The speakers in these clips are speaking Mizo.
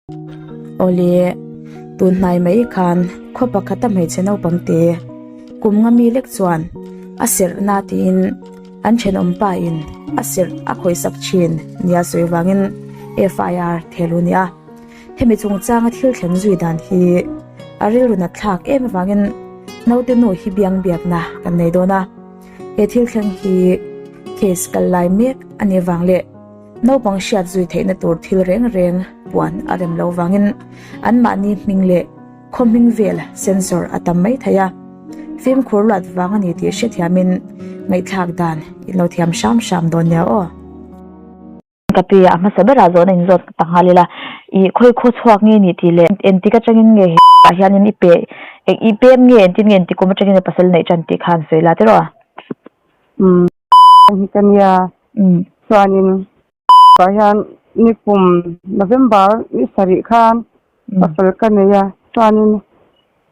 Awle, tun hnai mai khan khaw pakhata hmeichhe naupang te kum nga mi lek chuan a serh na tiin an thenawm pa in a serh a khawihsak thin nia sawi vangin FIR thel u nia. Hemi chungchanga thil thlen zui dan hi a rilru nat thlak em avangin naute nu hi biang biakna kan nei dawn a. He thil thleng hi case kal lai mek a nih vang leh Naupang hriat zui theihna tur thil reng reng puan a rem lo vangin anmahni hming leh khaw hming vel sensor a tam mai thei a. Fimkhur luat vang a ni tih hrethiamin ngaihthlak dan in lo thiam hram hram dawn nia aw. Ka pi a hmasa berah zawhna in zawt ta nghal ila, i khawi khaw chhuak nge ni tih leh engtik atangin nge he ah hianin i pe i pem nge engtin nge engtik kum atangin i pasal neih tan tih kha an sawi la tiraw? Umm. Hi ka nia. Chuanin ah hian nikum November ni sarih khan pasal ka nei a, chuanin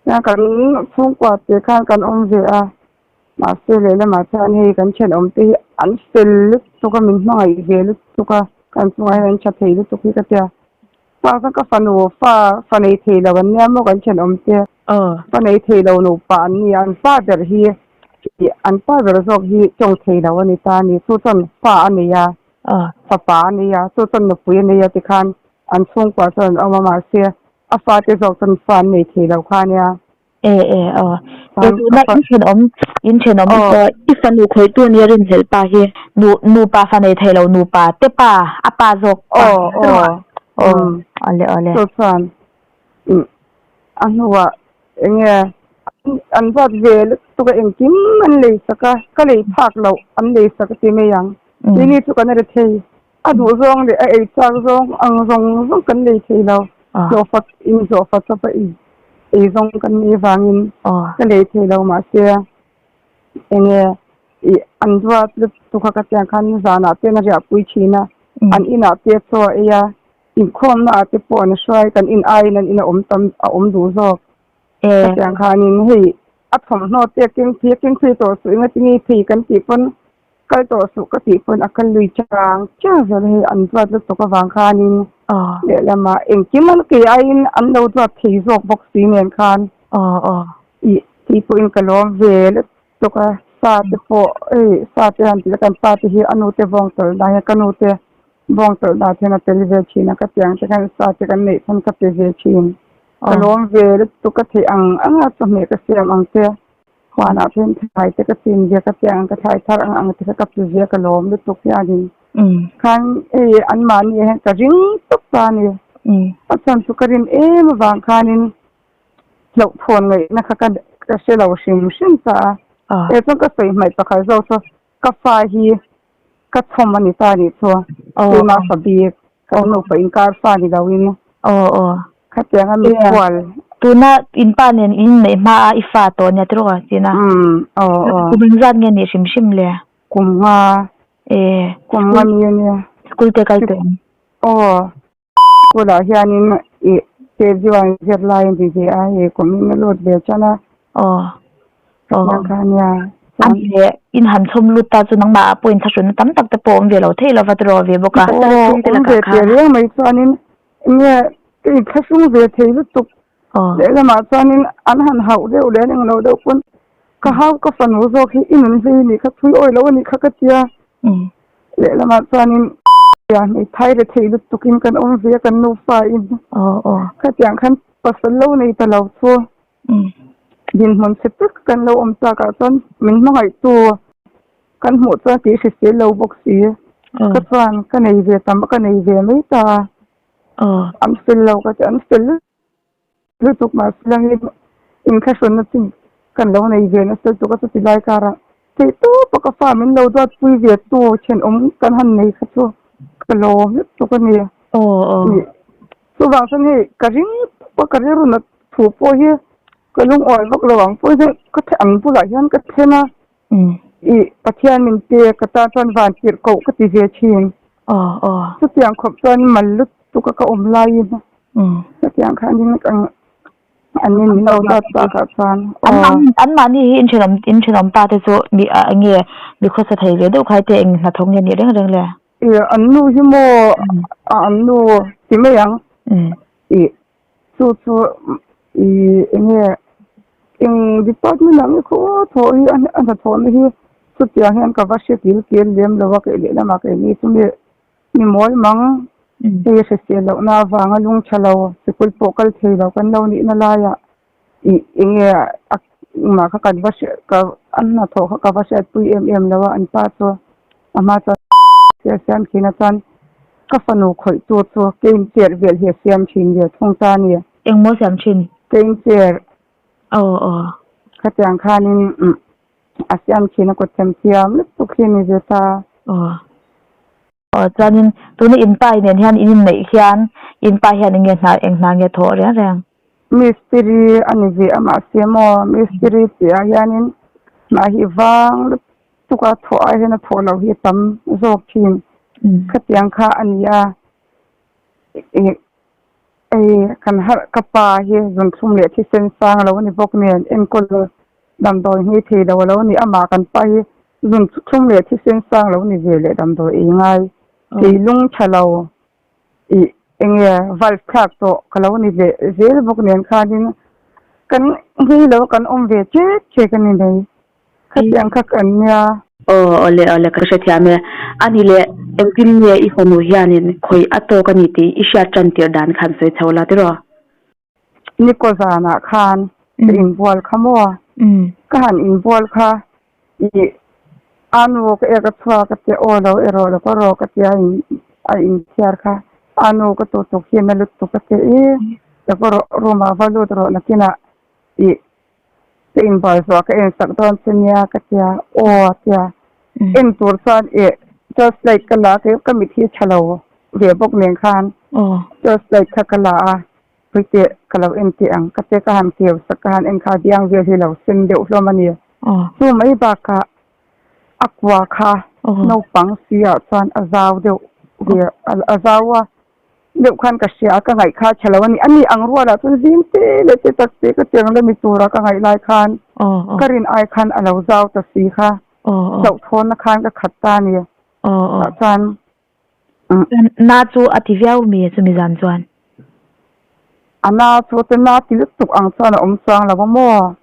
hian kan chhungkua te khan kan awm ve a, mahse lehlamah chuan hei kan thenawm te hi an fel lutuk a, min hmangaih ve lutuk a, kan chungah hian an tha thei lutuk hi ka tia. Pa kha ka fanu fa fa nei thei lo an nia maw kan thenawm te fa nei thei lo nupa an ni a an pa ber hi an pa ber zawk hi tawng thei lo a ni ta a ni chu chuan fa a nei a fapa a nei a chu chuan nupui a nei a tikhan an chhungkua chuan an awm a mahse a fate zawk chuan fa an nei thei lo kha a nia. E e aw. E tuna in thenawm in thenawm i fanu khawihtu nia rinhlelh pa hi nu nupa fa nei thei lo nupa te pa a pa zawk pa Aw aw aw awle awle. Chu chuan a hnuah enge an ruat ve lutuk a engkim an lei sak a ka lei phak loh an lei sak a ti mai ang keini chu kan re thei. A duh zawng leh a ei chak zawng ang zawng zawng kan nei thei lo. Zawhfat in zawhfat chawp a ei zawng kan nei vangin ka lei thei lo mahse enge ih an duat lutuk kha ka tiang khan zanah te an riahpui thin a, an inah te chaw a ei a, inkhawmna ah te pawh an hruai kan in aiin an in a awm tam a awm duh zawk. Ka tiang khanin hei a thawmhnaw te keng phei a keng phei tawh suh engatinge phei kan tih pawn Kal tawh suh ka tih pawn a kal lui chang chang zel hei an duat lutuk avang khanin lehlamah engkim an kei aiin an lo duat thei zawk bawk si nen khan ih tih pawhin ka lawm ve lutuk a, sa te pawh hei sa te han tih kan pa te hi a nu te vawng tawlh dan hian ka nu te vawng tawlh dan hian a tel ve thin a ka tiang te khan sa te kan neih pawn ka pe ve thin ka lawm ve lutuk ka theih ang ang a chawhmeh ka siam ang che. Huanah chuan thlai te ka chin ve ka chiang ang ka thlai thar ang ang te kha ka pe ve ka lawm lutuk hianin khan hei anmahni ah hian ka ring tawp ta a ni. A chhan chu ka rin em avang khanin hlauhthawn ngaihna kha ka hre lo hrim hrim ta a. He chuan ka sawi hmaih pakhat zawk chu ka fa hi Ka chhawm a ni ta nih chu. Keimah fa bik, kan nupa inkar fa ni loin. Aw aw. Khatiang a mikhual. Tuna in pa nen in inneih hma a i fa tawh nia tiraw tina. Umm aw aw. Kum engzat nge nih hrim hrim le? Kum nga. E. Kum nga mi a nia. School te kal tawh em? Aw. School-ah hianin ih KG-one zirlai a ni ve a, hei kum in a lut ve tan a. Aw. Aw. Tiang kha a nia. A leh in han chhawm lut ta chu nangmah ah pawh inthlahrunna tam tak te pawh awm ve lo thei lova tiraw ve bawk a. Aw, awm ve teh reng mai chuanin enge ka inthlahrung ve thei lutuk. Aw. Lehlamah chuanin an han hauh deuh leh an englo deuh pawn ka hau ka fanu zawk hi i nun hlei anih kha thui awi lo anih kha ka tia. Lehlamah chuanin hmeithai re thei lutukin kan awm ve a kan nufa in. Khatiang khan pasal lo nei ta lo chu dinhmun chhe tak kan lo awm takah chuan min hmangaihtu kan hmuh chuan tih hrisel lo bawk si. Ka chuan ka nei ve tam a ka nei ve mai ta a. An fel lo ka ti an fel Lutuk mahse langin inthlahrunna chu kan lo nei ve nasa lutuk a chuti lai karah theihtawpa ka fa min lo duatpui ve tu thenawm kan han nei kha chu ka lawm lutuk a ni. Chuvang chuan hei ka ring tawp a ka rilru nat thu pawh hi ka lungawi vak lo ang pawh hian ka an bulah hian ka thlen a ih Pathian min pek ka tan chuan van tirh koh ka ti ve thin. Chutiang khawp chuan mal lutuk a ka awm laiin Hetiang khan in an in min lo zat tak ah chuan aw. An mahni hi in thenawm in thenawm pa te chu mi a enge mi khawsa thei ve deuh khai te eng hnathawk nge nih reng reng le? Ih an nu hi maw a an nu ti mai ang. I chu chu i enge eng department ah nge khaw thawh hi a hnathawhna hi chutiang hian ka va hre kil kil lem lo a kei lehlamah keini chu mi mi mawi mang hei hrisel lohna avanga lung tha lo sikul pawh kal thei lo kan lo nihna laiah i enge a mah kha kan va hriat ka an hnathawh kha ka va hriatpui em em lo a an pa chu a hma chuan a siam thin a chuan ka fanu khawih tu chu cane chair vel hi a siam thin ve thung ta a ni. Engmaw siam thin? Cane chair. Aw aw. Khatiang khanin a siam thin a kut themthiam lutuk hi a ni ve ta. Aw. Aw chuanin tuna in pa nen hian in inneih hian in pa hian enge hna eng hna nge thawh reng reng? Mistiri a ni ve a mahse maw mistiri tih ah hianin hna hi vang lutuk a thawh ai hian a thawh loh hi a tam zawk thin. Khatiang kha a ni a ih hei kan harh ka pa hi zunthlum leh thisen sang a lo ni bawk nen enkawl damdawi nghei thei lo a lo ni amah kan pa hi zunthlum leh thisen sang lo ni ve leh damdawi ei ngai kei lung tha lo ih enge valve thlak tawh ka lo ni leh zel bawk nen khanin kan nghei lo kan awm ve ṭek ṭek a ni mai. Khatiang kha kan nia. Aw awle awle ka hrethiam e. Ani leh engtin nge i fanu hianin khawih a tawk a ni tih i hriat tan tirh dan khan sawi chho la tiraw? Nikaw zanah khan ka inbual kha maw? Ka han inbual kha i anu ka ek a chhuak a tia aw lo erawh lo ka rawh ka tia a inthiar kha anu ka tutuk hi na lutuk a tia i ka rawh room ah va lut rawh nakinah i Ka inbual zuah ka en sak dawn che nia ka tia, aw a tia. En tur chuan eh torch light ka la a, ka mit hi tha lo ve bawk nen khan torch light kha ka la a, puite ka lo en teh ang ka tia ka han keu sak ka han en kha biang vel hi lo sen deuh hlawm a ni. Chu mai bakah a kua kha naupang si ah chuan a zau deuh ve a zau a. Deuh khan ka hria a, ka ngaih kha tha lo a ni. A ni ang rualah chuan zing te leh te tak te ka cheng la mi tura ka ngaih lai khan ka rin ai khan a lo zau ta si kha. Hlauhthawnna khan ka khat ta a ni. Tah chuan Na chu a ti viau mi chumi zan chuan? A na chu te na ti lutuk ang chuan a awm chuang lo a maw?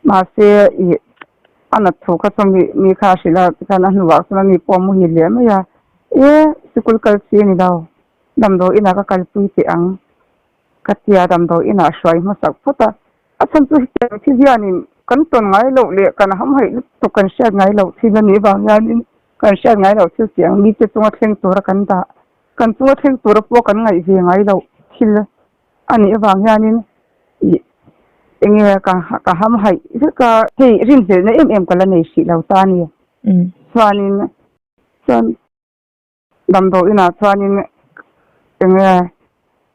Mahse ih a nat thu kha chu mi kha a hrilh a, tikhan a hnuah chuan a ni pawh a muhil leh mai a. E, sikul kal chi a ni lo, damdawi inah ka kalpui teh ang ka tia damdawi inah hruai hmasak phawt a, a chhan chu hetiang thil hianin kan tawn ngai loh leh kan hamhaih lutuk kan hriat ngai loh thil a nih vang hianin kan hriat ngai loh thil tih ang mite chunga thleng tura kan dah, kan chunga thleng tura pawh kan ngaih ve ngai loh thil a nih avang hianin ih enge ka ka hamhaih vek a, hei rinhlelhna em em ka la nei hrih lo ta a ni. Chuanin. Chuan damdawi inah chuanin enge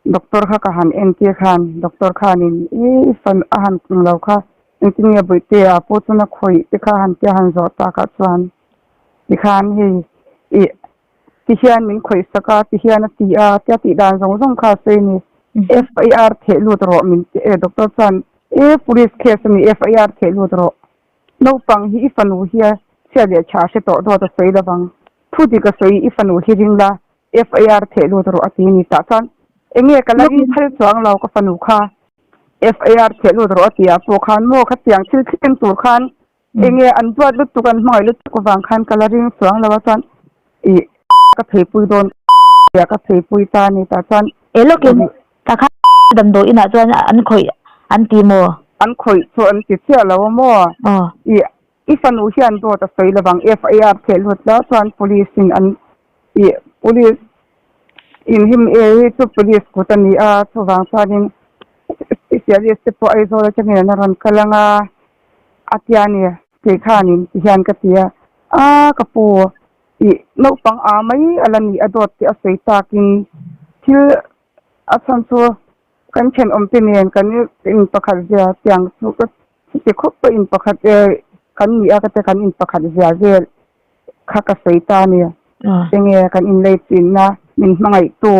doctor kha ka han entir khan doctor khanin i fan a han kung lo kha engtin nge bawihte ah pawh chuan a khawih te kha han tia han zawh takah chuan tikhan hei ih ti hian min khawih sak a ti hian a ti a tia tih dan zawng zawng kha a sawi a ni FIR theh lut rawh min ti e doctor chuan e police case a ni FIR theh lut rawh. Naupang hi i fanu hi a chhia leh tha hre tawh dawt a sawi lovang. Thu dik a sawi i fanu hi ring la, FIR theh lut rawh a ti a ni. Tah chuan enge ka la ring phal chuang lo ka fanu kha FIR theh lut rawh a ti ah pawh khan maw khatiang thil thleng tur khan enge an duat lutuk an hmangaih lutuk avang khan ka la ring chuang lo a chuan ih ka pheipui dawn ka pheipui ta a ni. Tah chuan E lawkin Tah khan damdawi inah chuan an khawih an ti maw? An khawih chu an ti chiah lo a maw? Aw. I i fanu hian dawt a sawi lovang FIR theh lut la chuan police in an i police in him e hi chu police kut a ni a chuvang chuanin specialist te pawh Aizawl atangin an rawn kal ang a a tia ni kei khanin ti hian ka ti a a ka pu i naupang a mai a la ni a dawt tih a sawi takin thil A chhan chu kan thenawm te nen kan in pakhat zia tiang chu ka ti khawp a in pakhat e kan ni a ka tia kan in pakhat zia vel kha ka sawi ta a ni. Enge kan in lei chinna min hmangaih tu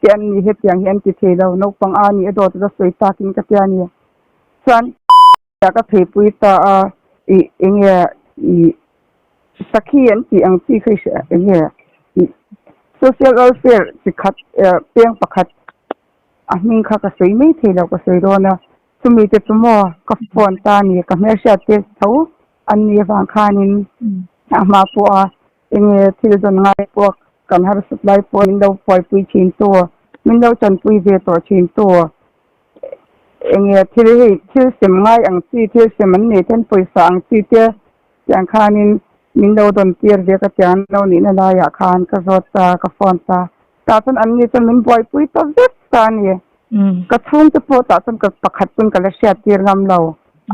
te an ni hetiang hi an ti thei lo naupang a ni a dawt la sawi takin ka tia a ni. Chuan. Ka pheipui ta a, ih enge ih sakhi an tih ang chi kha i hria enge ih social welfare chi khat peng pakhat A hming kha ka sawi mai thei lo ka sawi dawn a, chumi te chu maw ka phone ta a ni, ka hmelhriat te tho an nih avang khanin a hma pawha enge thil dawn ngai pawh kan harsat lai pawh min lo buaipui thin tu, min lo tanpui ve tawh thin tu, enge thil hei thil sem ngai ang chi thil sem an nei ten pawisa ang chi te tiang khanin min lo dawn tir ve ka tiang an lo nihna laiah khan ka zawt ta ka phone ta. Tah chuan an ni chuan min buaipui ta vek ta a ni. Ka chhungte pawh tah chuan ka pakhat pawn ka la hriat tir ngam lo.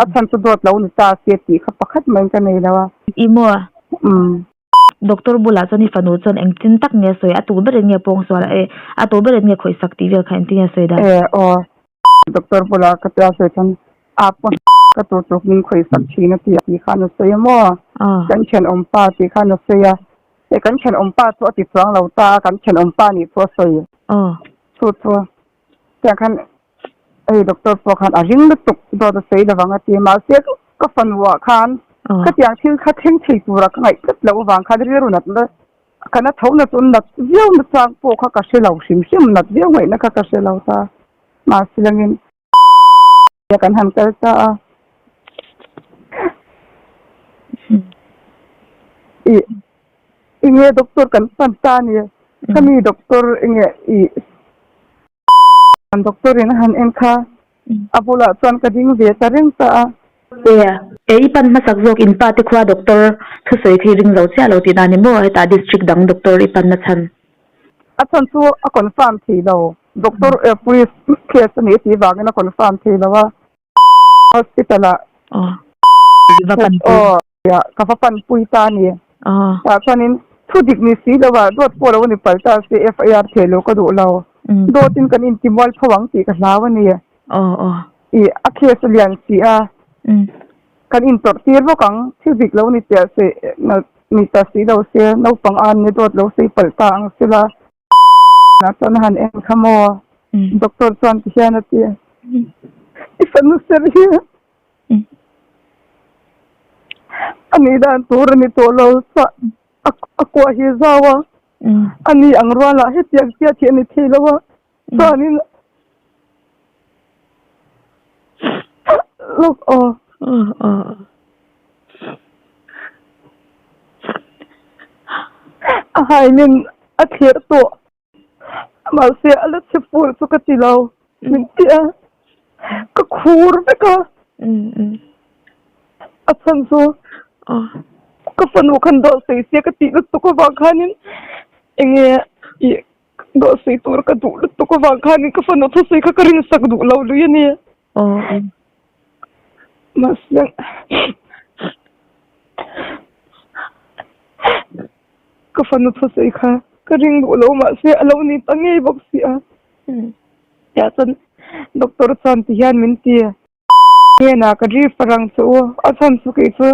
A chhan chu dawt lo ni ta se tih kha pakhat maiin ka nei lo a. I maw? Umm. Doctor bulah chuan i fanu chuan engtin tak nge a sawi? A tu berin nge pawngsual a e? A tu berin nge khawihsak tih vel kha engtin nge a sawi dan? E aw. Doctor bulah ka tia sawi chuan a pawn ka tur tuk min khawihsak thin a ti tih khan a sawi a maw? Kan thenawm pa tih khan a sawi a. He kan thenawm pa chu a ti chuang lo ta a, kan thenawm pa nih chu a sawi. Chu chu tiang khan hei doctor pawh khan a ring lutuk dawt a sawi lovang a ti. Mahse ka fanu ah khan khatiang thil kha thleng thei tura ka ngaih tlat loh avang khan rilru natna ka na tho na chu nat viau na chang pawh kha ka hre lo hrim hrim nat viau ngaihna kha ka hre lo ta. Mahse langin kan han kal ta a. I enge doctor kan pan ta a ni khami doctor enge i doctor in a han en kha a bulah chuan ka ding ve ta reng ta a. E i pan hmasak zawk in pa te khua doctor thusawi khi ring zo chiah lo tih na ni maw hetah district dang doctor i pan na chhan. A chhan chu a confirm thei lo doctor police case a nih tih vangin a confirm thei lo a hospital ah aw ka va panpui ta a ni. Tah chuanin thu dik ni si lo a dawt pawh lo a ni pal ta se FIR theh lo ka duh lo. Dawtin kan intimual tho ang tih ka hlau a ni. Ih a case a lian si a kan intawrh tir bawk ang thil dik lo ni teh se ni ta si lo se naupang a ni dawt lo sei palh ta ang sela. Tunah chuan a han en kha maw? Doctor chuan ti hian a ti. I fanu ser hi a nih dan tur a ni tawh lo a kuah hi zau a, a ni ang rualah hetiang chiah hi a ni thei lo a, chuanin lawk aw. A hainin a thlir tawh mahse a la chhe fur chu ka ti lo min ti a ka khur vek a a chhan chu ka fanu khan dawh sawi se ka tih lutuk avang khanin enge ih dawh sawi tur ka duh lutuk avang khanin ka fanu thusawi kha ka rinsak duh lo lui a ni. Mahse ka fanu thusawi kha ka ring duh lo mahse a lo ni ta ngei bawk si a. Tiah chuan doctor chuan ti hian min ti hnenah ka ri farang che u a chhan chu kei chu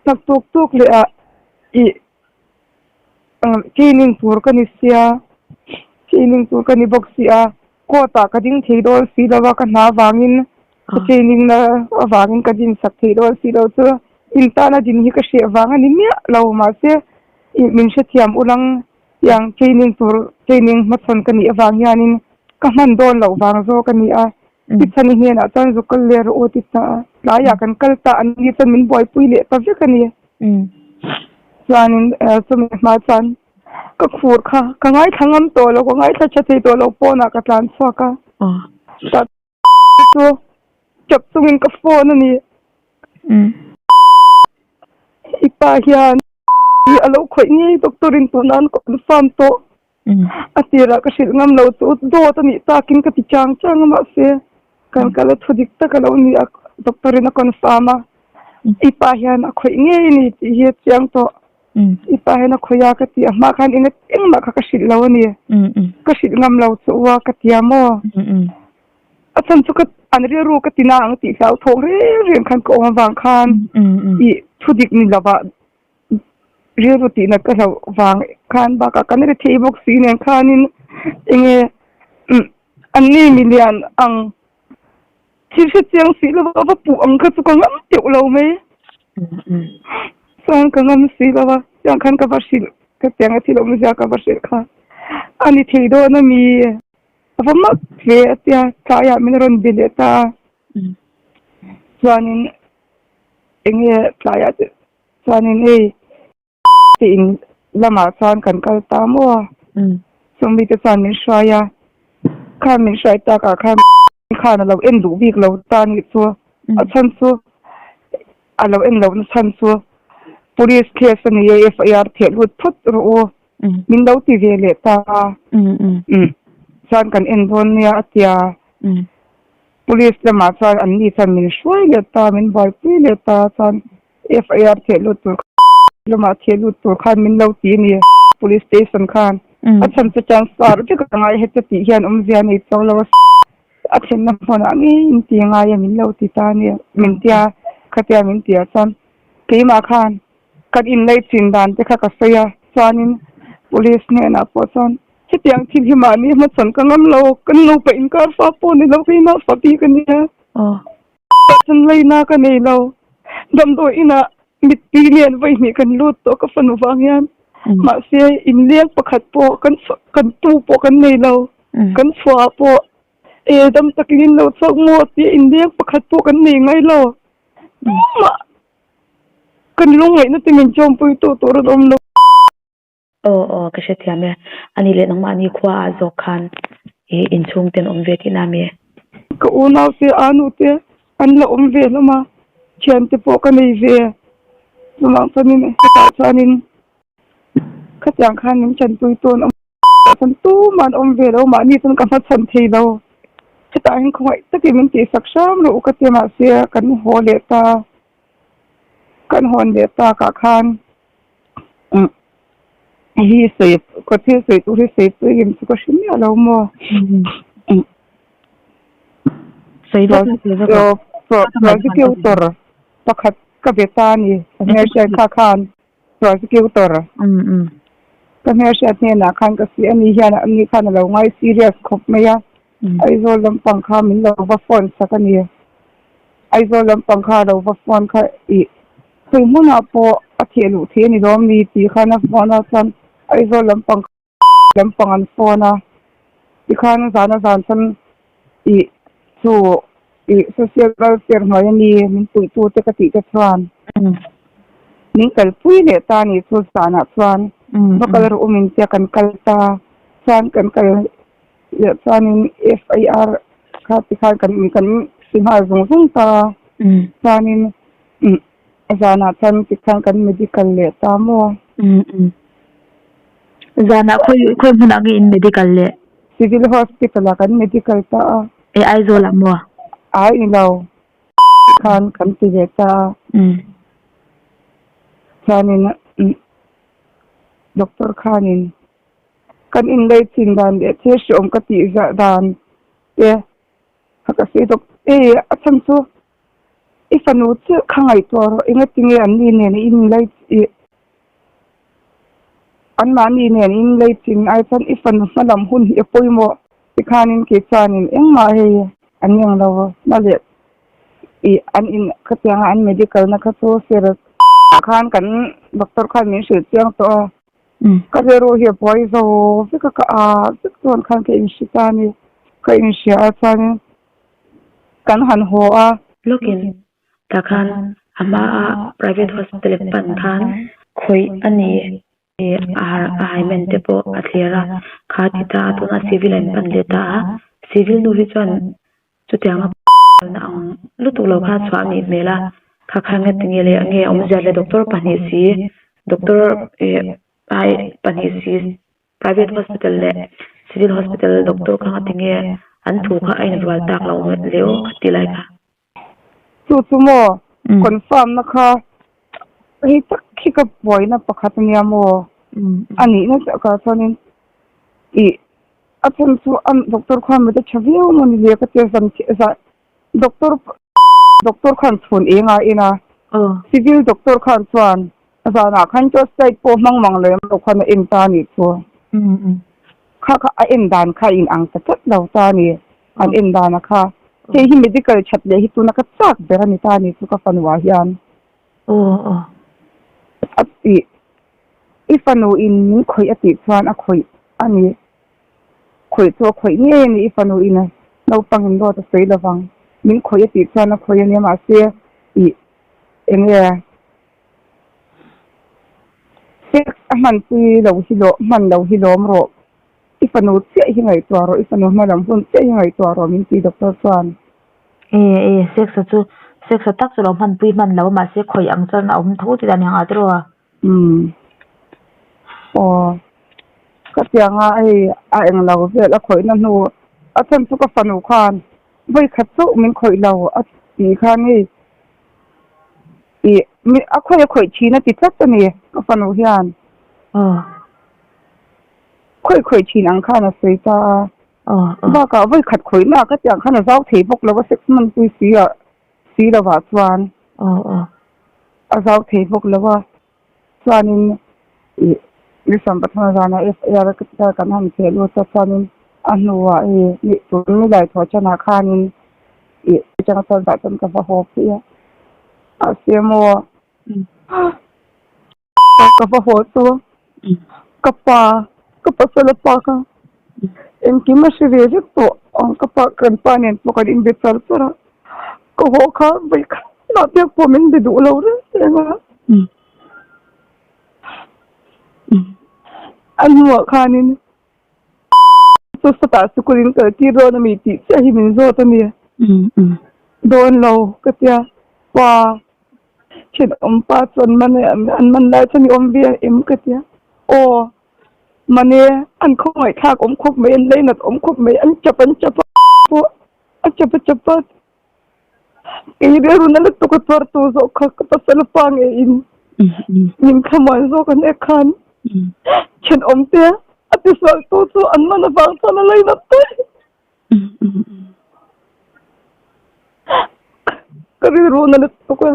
hnak tuk tuk leh ah ih training tur ka ni sia training tur ka ni bawk si a. Court ah ka ding thei dawn si lo a, ka hna avangin ka training na avangin ka din sak thei dawn si lo chu in tana din hi ka hreh vang a ni miah lo mahse ih min hrethiam ulang tiang training tur training hmachhawn ka nih avang hianin ka hman dawn loh vang zawk a ni a, tichhani hnenah chuan zu kal leh rawh u ti ta a, tlaiah kan kal ta an ni chuan min buaipui leh ta vek a ni. Chuanin chumi hma chuan Ka khur kha ka ngaithla ngam tawh lo, ka ngaithla tha thei tawh lo pawnah ka tlan chhuak a. Tah chu tap chungin ka phone a ni. I pa hian a lo khawih ngei doctor in tun nan confirm tawh. A tirah ka hrilh ngam lo chu dawt a nih takin ka ti chang chang a mahse kan kal a thu dik tak a lo ni a doctor in a confirm a. I pa hian a khawih ngei a ni tih hi a chiang tawh. I pa hian a khawih a ka ti a hma khan enga engmah kha ka hrilh lo a ni. Ka hrilh ngam lo chu u a ka ti a maw? A chhan chu ka an rilru ka ti na ang tih hlau thawk reng reng khan ka awm avang khan ih thu dik ni lova rilru tihna ka hlauh vang khan bakah kan ri thei bawk si nen khanin enge anni milian ang Thil hre chiang si lo va puh ang kha chu ka ngam teuh lo mai. Chuan ka ngam si lo va, tiang khan ka va hrilh ka tiang a thil awmzia ka va hrilh kha a ni thei dawn a mi. A va mak ve a tia, tlaiah min rawn be leh ta a. Chuanin eng nge tlaiah te chuanin hei te in lamah chuan kan kal ta maw a, chung mite chuan min hruai a, khan min hruai takah khan khan a lo en duh bik lo ta a nih chu, a chhan chu a lo en lohna chhan chu police case a ni e FIR theh lut phawt rawh u. Min lo ti ve leh ta a. Chuan kan en dawn nia a tia. Police lamah chuan an ni chuan min hruai leh ta, min buaipui leh ta chuan FIR theh lut tur lamah theh lut tur khan min lo ti a ni police station khan. A chhan chu transfer vek a ngai heta tih hian awmzia nei chuang lo a. A thlenna hmunah ngeiin ti ngai a min lo ti ta a ni min tia khatia min ti ah chuan keimah khan Kan inlei chin dan te kha ka sawi a, chuanin police hnenah pawh chuan hetiang thil hi mahni hmachhawn ka ngam lo, kan nupa inkar fa pawh ni lo keimah fa bik a nia, chuan leina ka nei lo, damdawi inah mittui nen vawi hnih kan lut tawh ka fanu vang hian, mahse inleng pakhat pawh kan kan tu pawh kan nei lo, kan chhuah ah pawh e dam takin in lo chhuak maw tih inleng pakhat pawh kan nei ngai lo, tumah. Kan lungngaihna te min chawmpui tawh tur an awm lo. Aw aw ka hrethiam e. Ani leh nangmahni khua ah zawk khan i inchhung ten awm ve tihna mi? Ka unau te anu te an la awm ve hlawm a, thian te pawh ka nei ve. Chuvang chuanin hetah chuanin khatiang khan min tanpui tu an awm chuan tumah an awm ve lo, mahni chuan ka hmachhawn thei lo. Hetah hian khawngaih takin min tihsak hram rawh u ka ti a, mahse kan haw leh ta. Kan hawn leh takah khan hi sawi ka thil sawi tur hi sawi pui em chu ka hre miah lo maw. Sawi vek a sawi vek a. Prosecutor pakhat ka be ta a ni ka hmelhriat kha khan prosecutor ka hmelhriat hnenah khan ka sawi a ni hian ani khan a lo ngai serious khawp mai a. Aizawl lampang kha min lo va phone sak a ni. Aizawl lampang kha a lo va phone kha ih khawi hmunah pawh a theh luh theih a ni lawm ni tih khan a phone a chuan Aizawl lampang lampang an phone a tikhan zan a zan chuan ih chu ih social welfare hnuai a ni min puihtu te ka tih te chuan min kalpui leh ta a ni chu zanah chuan va kal rawh u min tia kan kal ta chuan kan kal Leh chuanin FIR kha tikhan kan kan si nghal zung zung ta a, chuanin zanah chuan tikhan kan medical leh ta maw? Zanah khawi khawi hmunah nge in medical leh? Civil Hospital ah kan medical ta a. E Aizawl ah maw? Ai ni lo, tikhan kan ti ve ta a. Chuanin doctor khanin Kan inlei chin dan leh thil hreawm ka tih zah dan te kha ka sawi dawk e, a chhan chu i fanu chiah kha ngaihtuah rawh engatinge an ni nen i inlei ih anmahni nen i inlei chin ai chuan i fanu hma lam hun hi a pawimawh tikhanin kei chuanin engmah hei an eng lo na leh ih an in khatianga an medical na kha chu ser ah khan kan doctor khan min hrilh chiang tawh a. Ka rilru hi a buai zo vek a, ka a vek chuan khan ka inhre ta a ni. Ka inhria a chuanin kan han haw a. Lawkin tah khan a hmaa private hospital pan khan khawih a ni tih a haimen te pawh a thlir a, kha ti ta a tunah civil a inpan leh ta a, civil nu hi chuan Chutianga kalna ang lutuk lo kha chhuah a nih hmel a, kha kha nge tinge leh nge awmzia le doctor pahnih si doctor eh ai pahnih si private hospital leh civil hospital doctor kha nga tinge an thu kha a inrual tak lo leh aw ka ti lai kha. Chu chu maw confirm na kha hei tak khi ka buaina pakhat ania maw a nihna takah chuanin ih A chhan chu a doctor khan mit a tha viau maw ni le ka tia zan zah doctor doctor khan chhun eng a en a civil doctor khan chuan zanah khan torch light pawh hmang mang lem lo khan a en ta a nih chu kha kha a en dan kha a in ang ta tlat lo ta a ni an en dan a kha hei hi medical that leh hi tuna ka chak ber a ni ta a nih chu ka fanu ah hian a tih. I fanu in min khawih a tih chuan a khawih a ni. Khawih chu a khawih ngei a ni, i fanu in naupang in dawt a sawi lovang. Min khawih a tih chuan a khawih a nia, mahse ih eng nge sex a hmanpui lo hi lawh hman lo hi lawm rawh. I fanu chiah hi ngaihtuah rawh, i fanu hma lam hun chiah hi ngaihtuah rawh min ti doctor chuan. E e sex a chu sex a tak chu lo hmanpui hman lo mahse khawih ang chuan a awm tho tih dan ang ah tiraw a. Umm aw ka tiang a hei a eng lo vel a khawihna hnu a chhan chu ka fanu khan vawi khat chauh min khawih lo a tih khan hei ih a khawih a khawih thin a ti tlat a ni ka fanu hian. Aw. Khawih khawih thin ang khan a sawi ta a. Bakah vawi khat khawihna ka tih ang khan a zau thei bawk lo a sex hmanpui si ah si lovah chuan a zau thei bawk lo a. Chuanin ih ni sawmpathum zanah FIR ka kan han theh lut a chuanin a hnuah hei ni tun ni laithawh chanah khanin ih atanga chuan tah chuan ka va haw phei a. Mahse maw Ka va haw chu ka pa ka pasal a pa kha engkim a hre ve vek tawh ang ka pa kan pa nen pawh kan inbe char char a ka haw kha vawi khat mah biak pawh min be duh lo reng reng a a hnuah khanin chu sawtah sikul in kal tir dawn a mi tih chiah hi min zawt a ni dawn lo ka tia pa. Thenawm pa chuan man an man lai chuan i awm ve em ka tia. Aw mane an khawngaihthlak awm khawp mai an leinat awm khawp mai an chap an chap a pawh a chap a chap a kei rilru na lutuk a chawr tu zawk kha ka pasal pa ngeiin min thlamuan zawk an ek khan thenawm te a tisual tu chu an man avang chuan a leinat daih. Ka rilru na lutuk a,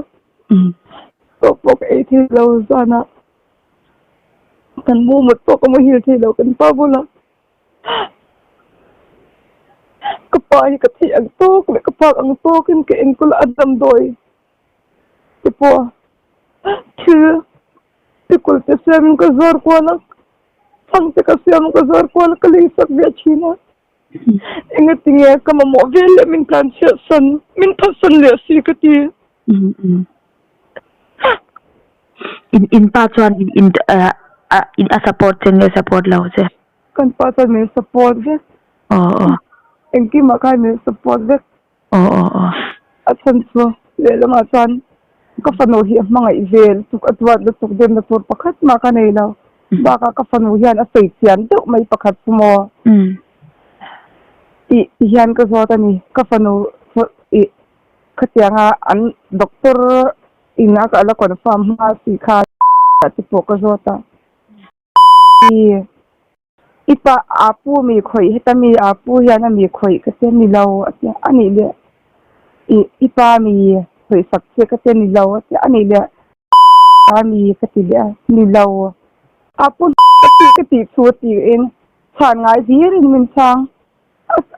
tawp pawh ka ei thei lo zanah kan mu mut pawh ka muhil thei lo kan pa bulah ka pa hi ka theih ang tawk leh ka phak ang tawkin ka enkawl a damdawi te pawh thil Sikul te siamin ka zuar kual a, chhang te ka siam ka zuar kual a, ka lei sak ve thin a. Engatinge ka mamawh vel leh min tlan chhiah san, min phatsan leh si ka ti. In in pa chuan in in a support che nge support lo che? Kan pa chuan min support vek. Aw aw. Engkimah khan min support vek. Aw aw aw. A chhan chu lehlamah chuan ka fanu hi a hmangaih ve lutuk, a duat lutuk demna tur pakhat mah ka nei lo. Bakah ka fanu hian a sawi chian deuh mai pakhat chu maw tih ti hian ka zawt a ni. Ka fanu chu ih khatianga an doctor in a la confirm hma si kha te pawh ka zawt a. I pa a pu mi khawih heta mi a pu hian a mi khawih ka che ni lo a tia a nih leh ih i pa mi khawih sak che ka che ni lo a tia a nih leh a mi ka ti leh a ni lo a pu ka tih ka tih thu a tiin chhan ngai hlirin min chhang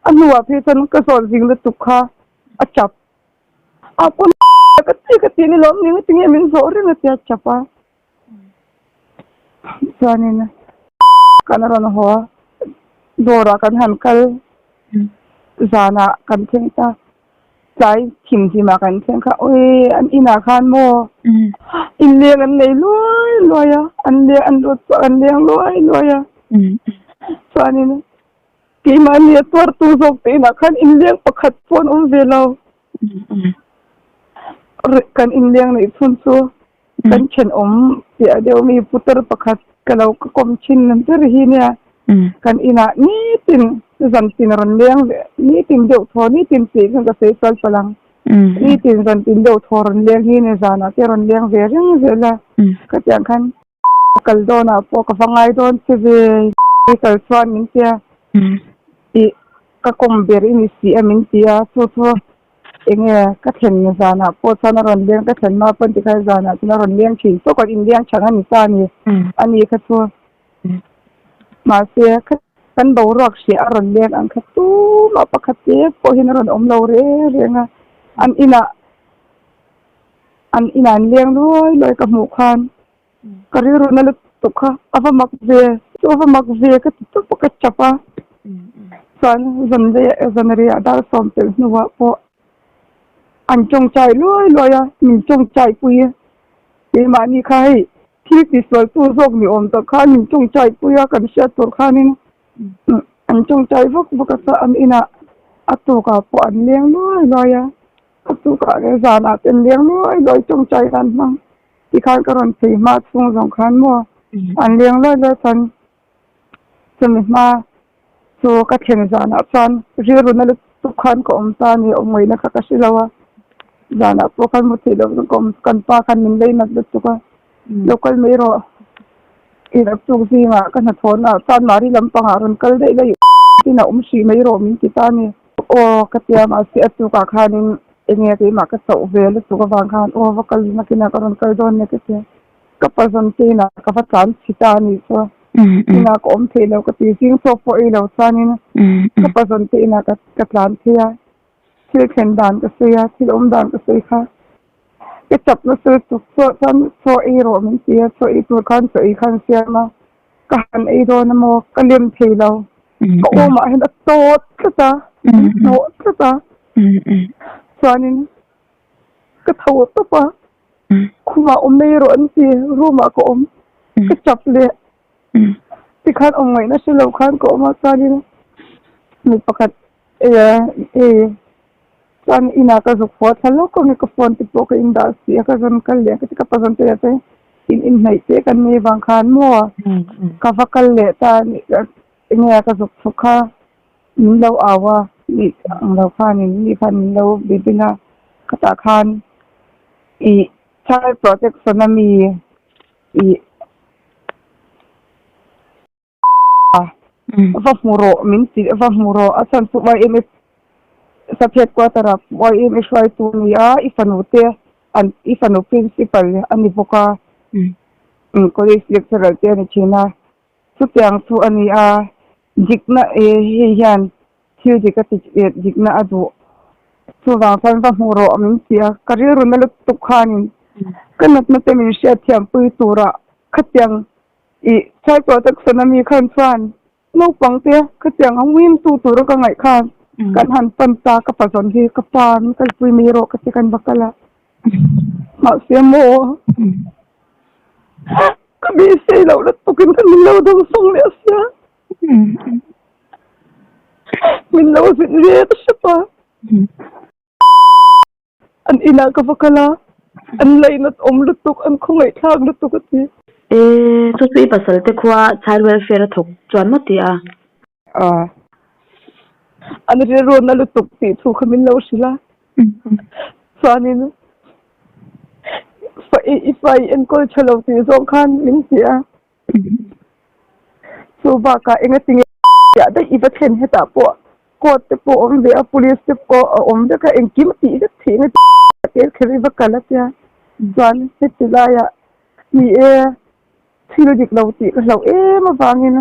a hnuah phei chuan ka zawt zing lutuk kha a tap a pu ka tih ka tih ni lo ni ngatinge min zawh reng a tia tap a. Chuanin kan rawn haw a, dawrah kan han kal zanah kan thleng ta, tlai thimhlimah kan thleng kha awi an inah khan maw inleng an nei luai luai a, an leng an lut pawh an leng luai luai a, chuanin keimahni a tuartu zawk te inah khan inleng pakhat pawh an awm ve lo, kan inleng neih chhun chu. Kan thenawm piah deuh mi putar pakhat ka lo ka kawm thin ber hi nia kan inah nitin zantin rawn leng ve nitin deuh thaw nitin tih khan ka sawi sual palh ang nitin zantin deuh thaw rawn leng hi nia zanah te rawn leng ve reng zel a ka tih ang khan kal dawnah pawh ka va ngai dawn che ve kal chuan min tia ih ka kawm ber i ni si a min ti a chu chu Enge ka thlen zanah pawh chuan a rawn leng ka thlen hma pawn tikhan zanah chuan a rawn leng thin tawk a inleng chhan a ni ta a ni a ni kha chu mahse kan boruak hriah a rawn leng ang kha tumah pakhat te pawh hian a rawn awm lo reng reng a an inah an inah an leng luai luai ka hmuh khan ka rilru na lutuk kha a va mak ve chu a va mak ve ka ti tawp a ka chap a. Chuan zanriah dar 10 hnuah pawh an tawngtai luai luai a, min tawngtai pui a. Keimahni kha hei thil tisualtu zawk ni awm tak khan min tawngtai pui a, kan hriat tur khanin an tawngtai vak vak a, chuan an inah a tukah pawh an leng luai luai a, a tukah leh zanah te an leng luai luai tawngtai dan hmang tikhan ka rawn phei hma chhung zawng khan maw an leng luai luai chuan chumi hma chu ka thlen zanah chuan rilru na lutuk khan ka awm ta a ni awm ngaihna kha ka hre lo a zanah pawh khan mu theih loh ka awm kan pa khan min lei nat lutuk a lo kal mai rawh i naktuk zingah ka hnathawhna ah chuan mahni lampangah rawn kal daih daih tin a awm hrih mai rawh min ti ta a ni aw ka tia mahse a tukah khanin enge keimah ka chauh ve lutuk avang khan aw va kal nakinah ka rawn kal dawn nia ka tia. Ka pa zawn te inah ka va tlan chhi ta a nih chu. Inah ka awm theih lo ka ti zing chaw pawh ei lo chuanin ka pa zawn te inah ka tlan phei a, thil thlen dan ka sawi a, thil awm dan ka sawi kha. Ka chap nasa lutuk chuah chuan chaw ei rawh min ti a, chaw ei tur khan chaw ei khan siam a, ka han ei dawn a maw ka lem thei lo, ka awmah hian a tawt tlat a, min hnawh tlat a, chuanin ka tho tawp a. Khumah awm mai erawh an ti, room ah ka awm, ka chap leh tikhan awm ngaihna hre lo khan ka awm a chuanin mi pakhat ei chuan inah ka zuk haw thla lawk ang e ka phone te pawh ka indah si a ka zawn kal leh ka ti ka pa zawn te leh chuan in inhnaih te kan nei vang khan maw ka va kal leh ta enge ka zuk chhuk kha. Min lo au a, nih ang lo khanin mi khan min lo bibin a, khatah khan ih child protection a mi ih va hmu rawh min ti va hmu rawh a chhan chu YMA sub headquarter ah YMA hruaitu a ni a, i fanu te an i fanu principal a ni bawk a, college lecturer te a ni thin a. Chutiang chu a ni a, dikna e hei hian thil dik a ti eh dikna a duh. Chuvang chuan va hmuh rawh min ti a, ka rilru na lutuk khanin ka natna te min hriatthiampui turah khatiang ih child protection a mi khan chuan naupang te khatiang a wim tu tura ka ngaih khan kan han pan ta ka pazawn hi ka pa min kalpui mai rawh ka ti kan va kal a. Mahse maw ka beisei loh lutukin ka min lo dawng sawng leh a sia. Min lo zin ve ta hrep a. An inah ka va kal a, an lainat awm lutuk, an khawngaihthlak lutuk a ti. E, chu chu i pasal te khua child welfare a thawk chuan maw ti a? A, an rilru na lutuk tih thu kha min lo hrilh a. Chuanin fa i i fa i enkawl tha lo tih zawng khan min ti a. Chu bakah engatinge daih i va thlen hetah pawh court te pawh awm ve a, police te pawh a awm vek a, engkim a tih vek theih na tel kher i va kal a tia. Chuan heti laiah ni e thil dik lo tih ka hlauh em avangin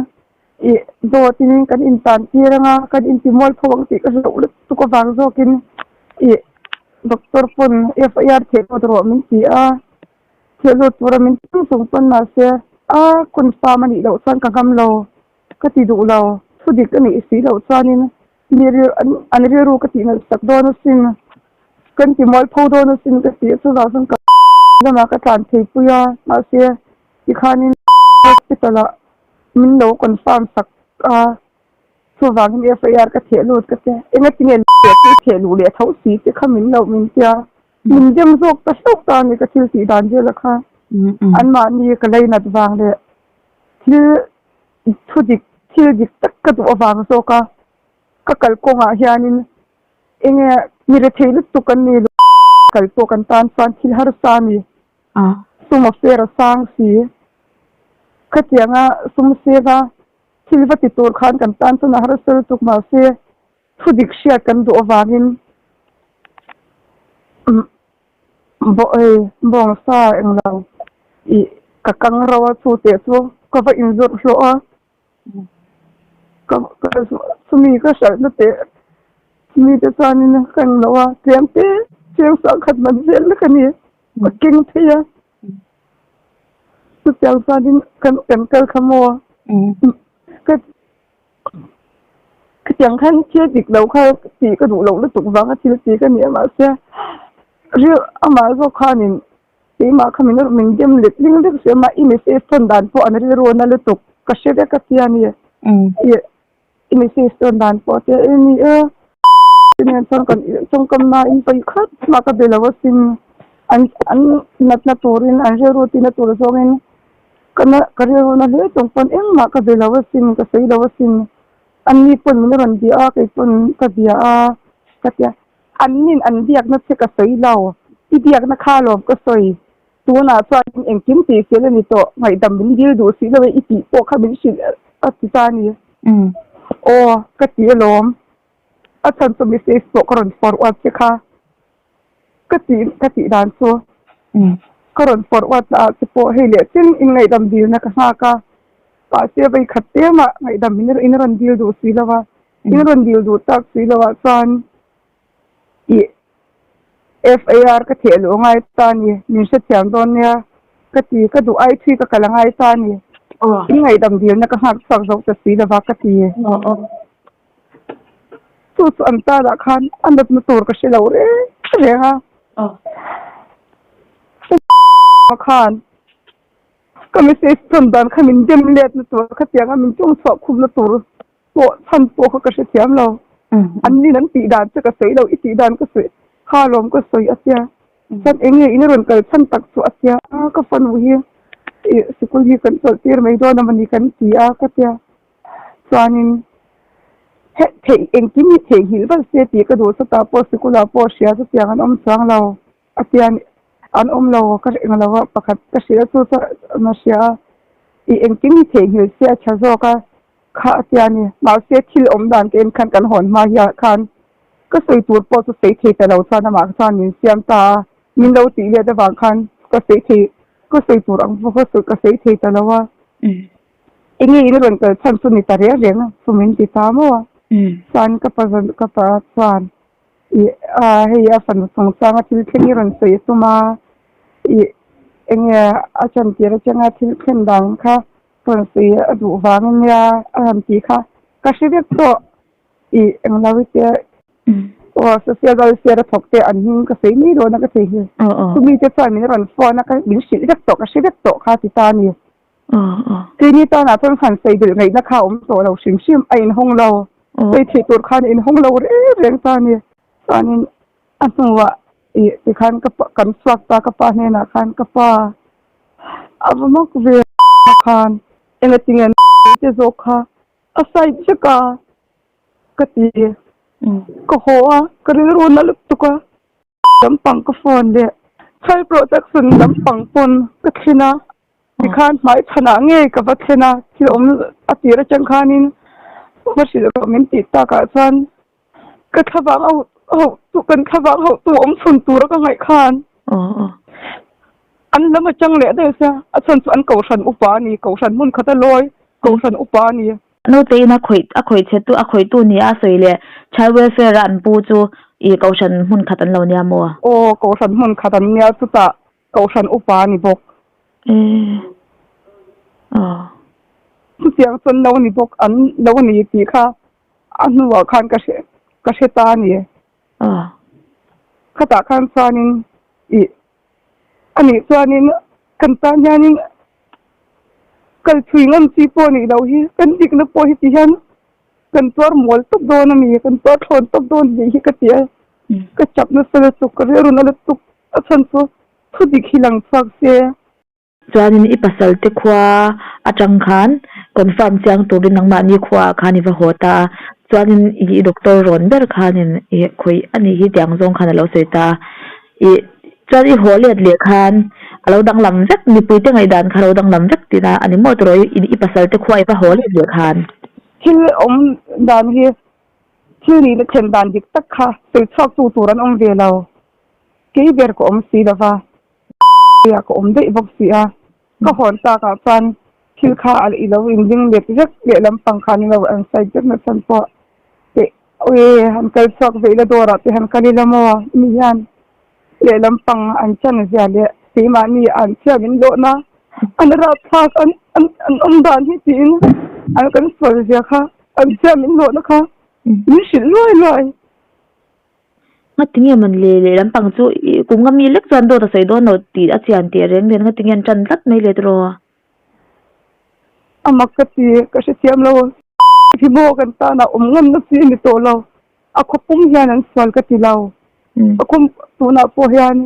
Ih, dawtin kan intan tir anga kan inti mual tho ang tih ka hlauh lutuk avang zawkin ih, doctor pawn FIR theh lut rawh min ti a, theh lut tura min ti chung chung pawn mahse a confirm a nih loh chuan ka ngam lo, ka ti duh lo, thu dik a nih si loh chuanin mi rilru an rilru ka tih nalh sak dawn asin, kan ti mual tho dawn asin ka ti a, chuvang chuan ka lamah ka tlan thei pui a, mahse tikhanin hospital ah Min lo confirm sak a, chuvangin FIR ka theh lut ka tia, engatinge leh chu theh luh leh tho si te kha min lo min tia, min dem zawk ta hlauh ta a ni ka thil tih dan vel a kha, anmahni ka leinat vang leh thil thu dik thil dik tak ka duh avang zawk a, ka kalkawngah hianin enge mi rethei lutuk kan ni lo kal pawh kan tan chuan thil harsa a ni. Sum a fer a sang si. Khatianga sum seng a thil va ti tur khan kan tan chuan a harsa lutuk mahse thu dik hriat kan duh avangin hei bawngsa englo ih ka kang ro a chu teh chu ka va inzawrh hlawh a. Ka chumi ka hralhna teh chumi te chuanin ka eng lo a tlem te cheng sang khat man vel lek a ni ka keng phei a chutiang chuanin kan kan kal kha maw ka. Khatiang khan thil dik lo kha tih ka duh loh lutuk vanga thil ti ka ni a mahse ril amah zawk khanin keimah kha min min dem let ling vek sia mah i message thawn dan pawh an rilru a na lutuk ka hre vek a tia ni i i message thawn dan pawh te e ni e nen chuan kan tawngkam nain pawi khat mah ka be lo asin an an natna turin an rilru tina tur zawngin ka na ka rilru na hle chung pawn engmah ka be lo asin ka sawi lo asin. An ni pawn min rawn bia a, kei pawn ka bia a, ka ti a. An nin an biakna che ka sawi lo, i biakna kha alawm ka sawi. Tunah chuan engkim tih fel a ni tawh, ngaihdam min dil duh si lo e, i tih pawh kha min hrilh a ti ta a ni. Aw, ka ti alawm. A chhan chu message pawh ka rawn forward che kha. Ka tih ka tih dan chu ka rawn forward na ah che pawh hei leh chin in ngaihdam dilna ka nghak a, mahse vei khat tlem ah ngaihdam in in rawn dil duh si lo a, in rawn dil duh tak si lo ah chuan ih FIR ka theh luh angai ta a ni, min hrethiam dawn nia ka ti, ka duh ai thui ka kal angai ta a ni, in ngaihdam dilna ka nghak chhuak zo ta si lo va ka ti. Chu chu an tarah khan a natna tur ka hre lo reng reng a. Ka khan ka message thawn dan kha min dem letna tur khatiang a min tawng chhuah khumna tur pawh chhan pawh kha ka hrethiam lo. An nin an tih dan che ka sawi lo, i tih dan ka sawi kha lawm ka sawi a tia. Chuan eng nge in rawn kal chhan tak chu a tia a, ka fanu hi sikul hi kan chawlh tir mai dawn a mawni kan ti a ka tia. Chuanin he theih engkim hi theihnghilh vat se tih ka duh chutah pawh sikulah pawh hria chutiang an awm chuang lo a tia an awm lo ka eng lo a pakhat ka hrilh a chu chuan a hria a ih engkim hi theihnghilh se a tha zawk a kha a tia ni mahse thil awm dan te en khan kan hawn hma hian khan ka sawi tur pawh chu sawi thei ta lo chuan amah chuan min siam ta a min lo tih let avang khan ka sawi thei ka sawi tur ang pawh ka sawi thei ta lo a. Enge in rawn kal chhan chu ni ta reng reng a, chu min ti ta maw a. Chuan ka pa zan ka pa chuan ih a hei a fanu chungchanga thil thleng hi rawn sawi a tum a, ih enge a chantir atanga thil thlen dan kha rawn sawi a duh vang ania a han tih kha ka hre vek tawh. Ih englo i tia aw social welfare a thawk te an hming ka sawi mai dawn a ka thei hi. Chumi te chuan min rawn phone a ka min hrilh vek tawh ka hre vek tawh kha ti ta a ni. Keini tanah chuan han sawi belh ngaihna kha a awm tawh lo hrim hrim, a inhawng lo. Sawi theih tur khan a inhawng lo reng reng ta a ni. Chuanin a hnuah ih tikhan ka pa kan chhuak ta ka pa hnenah khan ka pa a va mak ve khan engatinge te zawk kha a side vek a ka ti. Ka haw a, ka rilru na lutuk a. Lampang ka phone leh child protection lampang pawn ka thlen a. Tikhan hmai chhanah ngei ka va thlen a, thil awm a tir atang khanin va hrilh rawh min tih takah chuan ka thlavang ho ho tu kan thlavang ho tu awm chhun tura ka ngaih khan an lam atang leh daih sia a chhan chu an kohhran upa a ni kohhran hmun khat a lawi kohhran upa a ni. Naute in a khawih a khawih chhe tu a khawih tu nia a sawi leh child welfare a an pu chu ih kohhran hmun khat an lo nia maw? Aw kohhran hmun khat an nia chutah Kohhran upa a ni bawk. Chutiang chuan lo ni bawk an lo ni tih kha a hnuah khan ka hre ka hre ta a ni. Khatah khan chuanin ih anih chuanin kan tan hianin kal chhui ngam chi pawh nih loh hi kan dikna pawh hi ti hian kan tuar mual tawp dawn a ni, kan tuar thlawn tawp dawn tih hi ka ti a, ka chap nasa lutuk, ka rilru na lutuk a chhan chu thu dik hi lang chhuak se. Chuanin i pasal te khua atang khan confirm chiang turin nangmahni khuaah khan i va haw ta a, chuanin i doctor rawn ber khanin i khawih a nih hi tih ang zawng khan a lo sawi ta a, i chuan i haw let leh khan a lo danglam vek mipuite ngaihdan kha a lo danglam vek tihna a ni maw tiraw i pasal te khua i va haw let leh khan. Thil awm dan hi thil nihna thlen dan dik tak kha sawi chhuak tu tur an awm ve lo. Kei ber ka awm si lova, ah ka awm daih bawk si a. Ka hawn takah chuan thil kha a i lo inring let vek leh lampang khan i lo an side vek na chhan pawh teh awi han kal chhuak ve ila dawrah te han kal ila maw mi hian leh lampang an chan zia leh keimahni an chhia min lawhna an rapthlak an an awm dan hi tiin an kan sual zia kha an chhia min lawhna kha. Min hrilh luai luai. Ngati nge man le lehlam pang chu ih kum nga mi lek chuan dawt a sawi dawn lo tih a chian teh reng nen ngati nge an tan tlat mai le tiraw? A mak ka ti, ka hrethiam lo. Hi maw kan tan ah awm ngam na chi a ni tawh lo. A khaw pum hian an sual ka ti lo. A khaw tunah pawh hian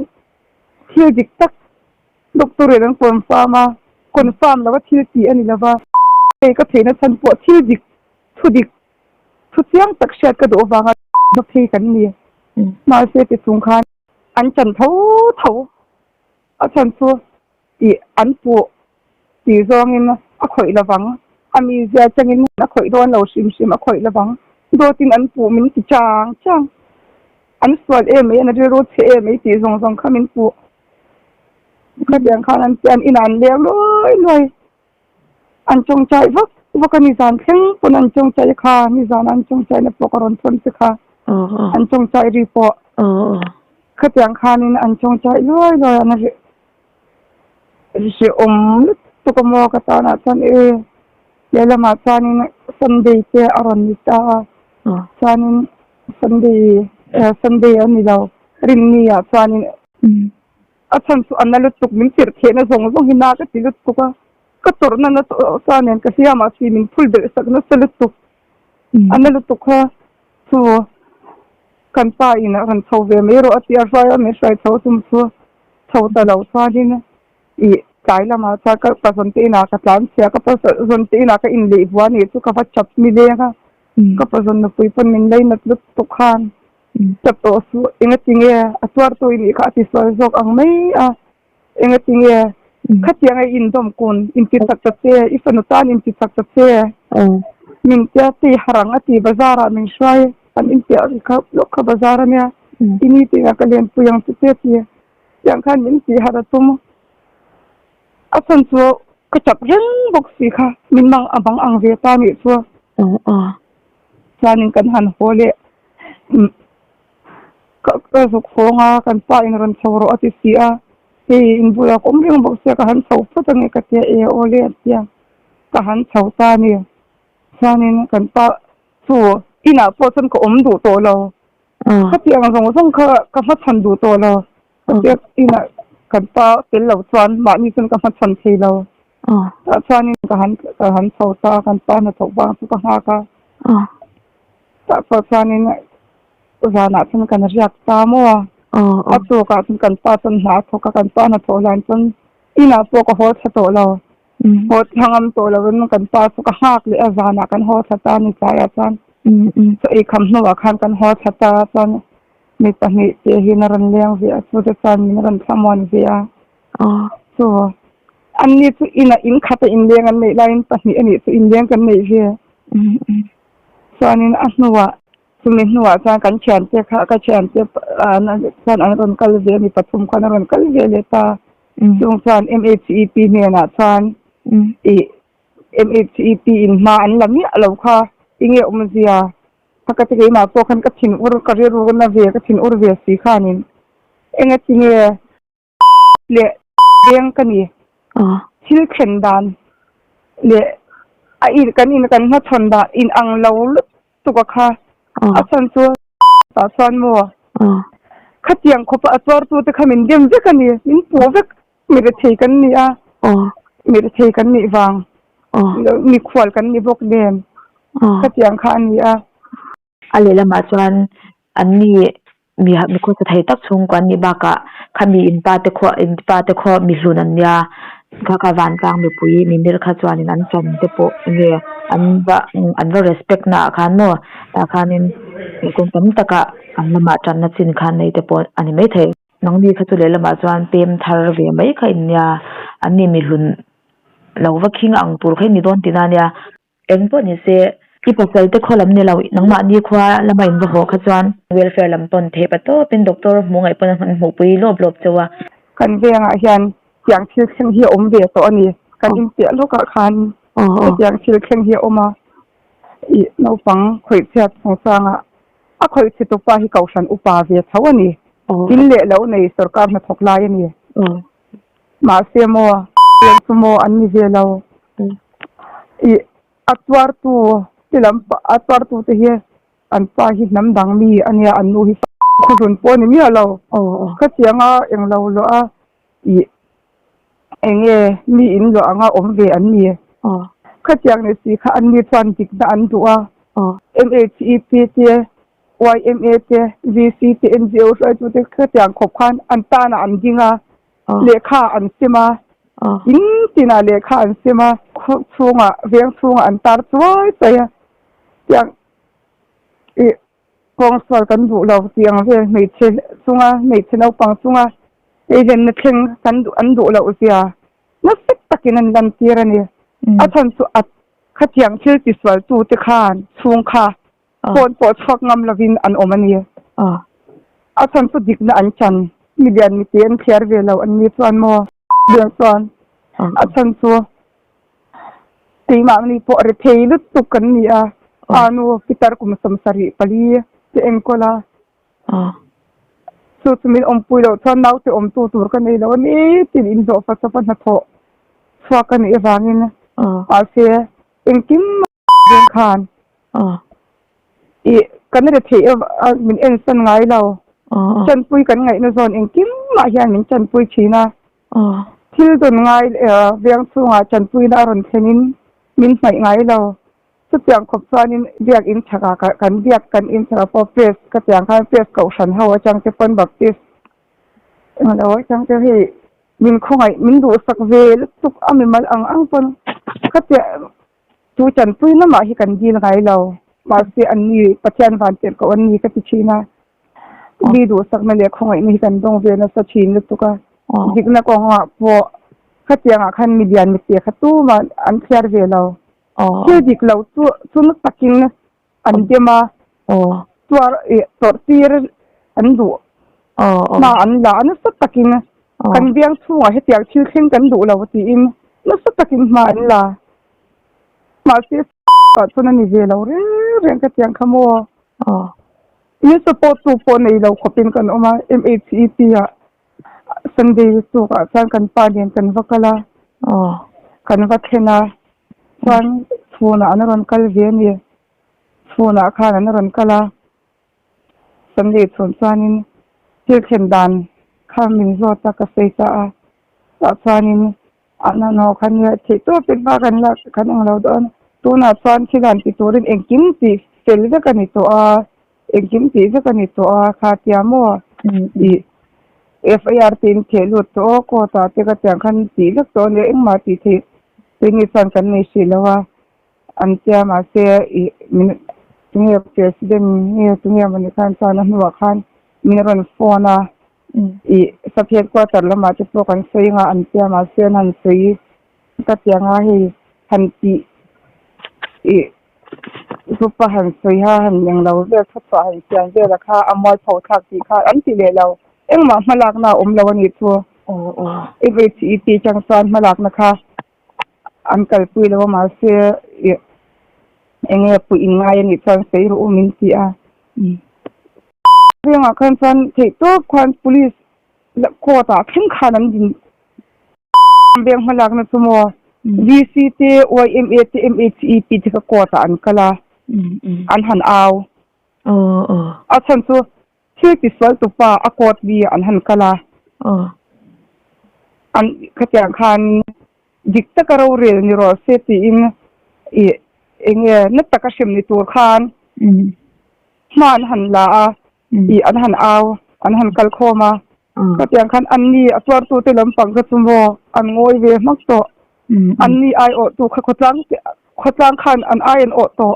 thil dik tak doctor in an confirm a, confirm lo a thil tih a ni lo va. Hei ka theihna chhan pawh thil dik, thu dik Thu chiang tak hriat ka duh avanga hma phei kan ni. Mahse ti chung khan an chan tho tho a chhan chu tih an puh tih zawngin a khawih lovang. A mizia changin a khawih dawn lo hrim hrim a khawih lovang. Dawtin an puh min ti chang chang. An sual em mai, an rilru chhe em mai tih zawng zawng kha min puh. Khatiang khan an ti an inah an leng luai luai. An tawngtai vak vak a nizan thleng pawn an tawngtai kha nizan an tawngtai na pawh ka rawn thawn che kha an tawngtai ri pawh khatiang khanin an tawngtai luai luai an ri hrehawm lutuk a maw ka tanah chuan e lehlamah chuanin Sunday te a rawn ni ta a chuanin Sunday Sunday a ni lo Rinni ah chuanin. A chhan chu a na lutuk, min tirh theihna zawng zawng hi na ka ti lutuk a, ka tawrhna na sa nen ka hliam ah si min phul belh sak nasa lutuk, a na lutuk kha chu kan pa in a rawn chho ve mai rawh a ti a, hruai a min hruai chho tum chu chho ta lo chuanin ih tlai lamah chuan ka pa zawn te inah ka tlan chhia, ka pa zawn te inah ka inleih vua nih chu ka va chap nileng a, ka pa zawn nupui pawn min leinat lutuk khan. Tap tawh suh, engati nge a tuartu i nih kha a ti sual zawk ang mai a, engati nge khatiang a i indawm kun, inti chak ta che, i fanu tan inti chak ta che, min tia tei harang a ti bazar ah min hruai, an inpiah ri kha lawk kha bazar a nia, i ni tih ah ka lenpui ang chu che ti, tiang khan min tih harh a tum, a chhan chu ka tap reng bawk si kha, min mang a bang ang ve ta nih chu. Chuanin kan han haw leh ka zuk hawng a, kan pa in rawn chho rawh a ti si a, hei in bulah ka awm reng bawk sia ka han chho phawt ange ka tia e aw le a tia, ka han chho ta a ni. Chuanin kan pa chu inah pawh chuan ka awm duh tawh lo, khatiang zawng zawng kha ka hmachhan duh tawh lo, ka tia inah kan pa tel lo chuan mahni chuan ka hmachhan thei lo. Tah chuanin ka han ka han chho ta a, kan pa hnathawk vang chu ka nghak a. Tah pawh chuanin zanah chuan kan riak ta maw a. A tukah chuan kan pa chuan hna a thawk a, kan pa hnathawh hlan chuan inah pawh ka haw thla tawh lo. Haw thla ngam tawh lovin kan pa chu ka nghak leh a, zanah kan haw thla ta a ni tlaiah chuan. Chaw ei kham hnuah khan kan haw thla ta a, chuan mi pahnih te hian a rawn leng ve a, chute chuan min rawn thlamuan ve a. Chu Anni chu inah in khat a inleng an neih laiin pahnih a nih chu inleng kan neih ve. Chuanin a hnuah chumi hnuah chuan kan thiante kha ka thiante chuan an rawn kal ve a mi pathum khan a rawn kal ve leh ta. Chung chuan MHEP hnenah chuan ih MHEP in hma an la miah lo kha enge awmzia a ka ti keimah pawh khan ka thin ur ka rilru na ve ka thin ur ve si khanin engatinge leh veng ka ni. Thil thlen dan leh a in kan in kan hmachhawn dan in ang lo lutuk a kha. A chhan chu tah chuan maw khatiang khawpa a tuartu te kha min dem vek a ni, min puh vek mi rethei kan ni a, mi rethei kan nih vang mikhual kan ni bawk nen khatiang kha a ni a. A lehlamah chuan an ni mi mi khawsa thei tak chhungkua an nih bakah khami in pa te khaw in pa te khaw mi hlun an nia kha kha vantlang mipui mimir kha chuanin an chan te pawh enge an va an va respect na ah khan maw tah khanin kum tam takah an lamah tanna chin khan nei te pawh a ni maithei. Nangni kha chu lehlamah chuan pem thar ve mai kha in nia an ni mi hlun lo va khing ang tur kha in ni dawn tihna a nia. Eng pawh ni se, i pasal te khaw lam ni lo, nangmahni khua lama in va haw kha chuan welfare lam pawn theih pa tawpin doctor hmuh ngaih pawn an hmuhpui lawp lawp chauh a. Kan vengah hian tiang thil thleng hi a awm ve tawh a ni. Kan inpiah lawkah khan hetiang thil thleng hi a awm a, ih naupang khawih chhiat chungchangah a khawih chhe tupa hi kohhran upa ve tho a ni. In leh lo nei sorkar hnathawk lai a ni. Mahse maw, leng chu maw an ni ve lo. Ih, a tuartu te lam a tuartu te hi An pa hi hnam dang mi a nia, an nu hi khaw hlun pawh a ni miah lo. Khatianga englo luah a ih eng nge mi in luah anga awm ve an ni. Khatiang ni si kha an ni chuan dikna an duh a. MHEP te, YMA te, VC te, NGO hruaitute khatiang khawp khan an tanah an ding a. Lehkha an sem a, in tinah lehkha an sem a, khaw chhungah, veng chhungah an tar chuai chuai a, tiang ih kawngsual kan duh lo tih ang vel hmeichhe chunga hmeichhe naupang chunga eilenna thleng kan duh an duh loh zia nasa takin an lantir a ni. A chhan chu a khatiang thil tisualtute khan chhung kha Phone pawh chhuak ngam lovin an awm a ni. A chhan chu dikna an chan. Mi lian mi te an thliar ve lo an ni chuan maw? Lian chuan a chhan chu keimahni pawh ri thei lutuk kan ni a, a nu pitar kum 74 te enkawl a. Chu chu min awmpui loh chuan naute awmtu tur ka nei lo a ni tiin inhlawh fa chawpa hnathawh chhuak a nih avangin mahse engkim Veng khan ih kan re theih a min ensan ngai lo. Chanpui kan ngaihna zawn engkim mah hian min chanpui thin a. Thil dawn ngai veng chhungah chanpuina a rawn thlenin min hnaih ngai lo. Chutiang khawp chuanin biak in chhakah kan biak kan in chhakah pawh press ka tiang khan press kohhran ho atang te pawn baptist englo atang te hei min khawngaih min duhsak ve lutuk a mimal ang ang pawn khatia Chu tanpui lamah hi kan dil ngai lo. Mahse an ni Pathian van tirh koh an ni ka ti thin a. Mi duhsakna leh khawngaihna hi kan dawng ve nasa thin lutuk a. Dikna kawngah pawh khatiangah khan mi lian mi te kha tumah an thliar ve lo. Thil dik lo chu chu na takin an dem a. Tuar ih tawrh tir an duh hma an la a nasa takin kan biang chhungah hetiang thil thleng kan duh lo tiin nasa takin hma an la. Mahse ah chuan a ni ve lo reng reng ka tiang kha maw. Min support tu pawh nei lo khawpin kan awm a MHEP ah Sunday chukah chuan kan pa nen kan va kal a kan va thlen a chuan chhunah an rawn kal ve a ni chhunah khan an rawn kal a Sunday chhun chuanin thil thlen dan kha min zawt a ka sawi ta a tah chuanin A hnahnawh kha nia theih tawpin hma kan lak kan ang lo dawn. Tunah chuan thil han ti turin engkim tih fel vek a ni tawh a, engkim tih vek a ni tawh a, kha tia maw ih FIR te in theh lut tawh aw court ah te ka tiang khan tih vek tawh a nia engmah tih theih keini chuan kan nei hrih lo a an tia mahse ih min tunge president nge tunge mawni khan chuan a hnuah khan min rawn phone a. Ih sub headquarter lamah te pawh kan sawi anga an tia mahse an han sawi ka ti anga hei han tih ih group a han sawi ha han englo vel thuchhuah han siam vel a kha a mualpho thlak tih kha an ti leh lo engmah hmalakna a awm lo a nih chu MHEP atang chuan hmalakna kha an kalpui lo a mahse ih eng nge puih in ngai a nih chuan sawi rawh u min ti a. Vengah khan chuan theih tawp khan police court ah thleng khan an din veng hmalakna chu maw VC te YMA te MHEP te kha court ah an kal a an han au a chhan chu thil tisual tupa a court mi an han kal a an khatiang khan dik taka rorel ni rawh se tiin ih eng nge na taka hrem ni tur khan hma an han la a ih an han au an han kal khawm a khatiang khan an ni a tuartute lampang kha chu maw an ngawi ve hmak tawh an ni ai awh tu kha khawtlang khawtlang khan an ai an awh tawh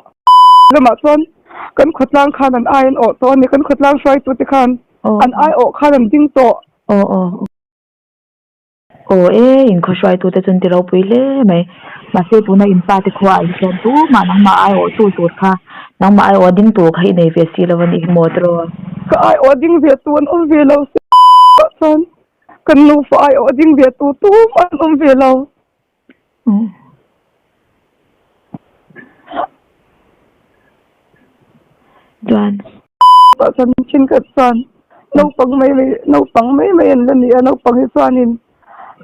lamah chuan kan khawtlang khan an ai an awh tawh a ni kan khawtlang hruaitute khan an ai awh khan an ding tawh. Aw e, inkhaw hruaitute chu an ti ropui hle mai. Mahse tuna in pa te khuaah hi chuan tumah nangmah aiawhtu tur kha, nangmah aiawh ding tur kha i nei ve si lo a nih hi maw tiraw? Ka aiawh ding ve tu an awm ve lo se chuan kan nufa aiawh ding ve tu tumah an awm ve lo. Chuan. Tah chuan thenkhat chuan naupang mai mai naupang mai mai an la ni a naupang hi chuanin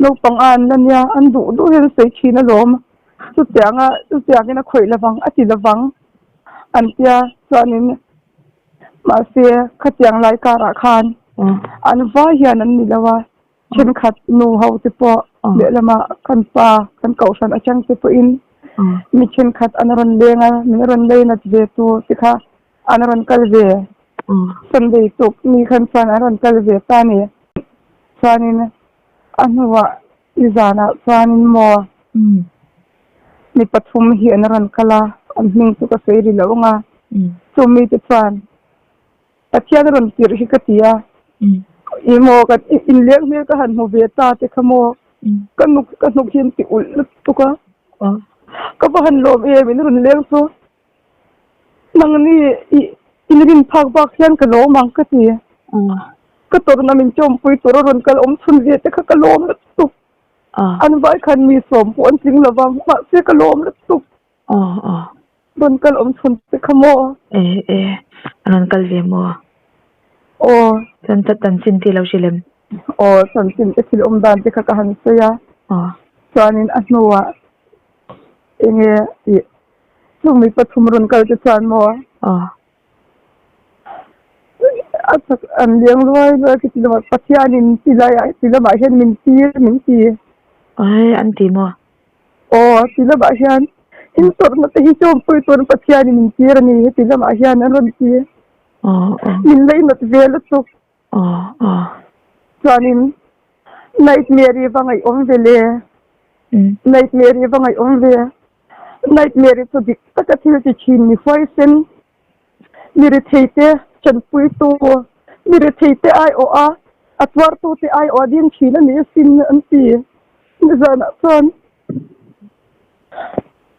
naupang a an la nia an duh duh hian sawi thin alawm chutianga chutiangin a khawih lovang a ti lovang an tia chuanin. Mahse, khatiang lai karah khan an vai hian an ni lo a, thenkhat nu ho te pawh lehlamah kan pa kan kohhran atang te pawhin mi thenkhat an rawn leng a, min rawn leinat ve tu te kha an rawn kal ve. Sunday tuk ni khan chuan an rawn kal ve ta a ni. Chuanin a hnuah I zanah chuanin maw mi pathum hi an rawn kal a, an hming chu ka sawi ri lo ang a, chu mite chuan Pathian rawn tirh hi ka ti a, i maw ka inleng hmel ka han hmu ve ta te kha maw ka nuk ka hnuk hi an ti ulh lutuk a, ka va han lawm em in rawn leng chu nangni i inrin phak bak hian ka lawm ang ka ti. Ka tawrhna min chawmpui tur a rawn kal awm chhun ve te kha ka lawm lutuk. An vai khan mi sawm pawh an tling lo vang, mahse ka lawm lutuk. Rawn kal awm chhun te kha maw? E e, a rawn kal ve maw? Aw. Chuan chanchin te i lo hrilh em? Aw, chanchin te thil awm dan te kha ka han sawi a. Chuanin a hnuah enge tih Chung mi pathum rawn kal te chuan maw? Aw. A chak an liang luai luai khi ti lamah Pathianin ti laiah ti lamah hian min tir min ti. Aw an ti maw? Aw ti lamah hian in tawrhna te hi chawmpui turin Pathianin min tir a ni heti lamah hian an rawn ti. Aw aw. Min leinat ve lutuk. Aw aw. Chuanin Nightmare-i va ngaihawm ve le. Nightmare-i va ngaihawm ve. Nightmare-i chu dik taka thil ti thin mi huaisen, mi retheite chanpuitu, mi retheite aiawh a, a tuartute aiawh a ding thin a ni asin an ti. Nizanah chuan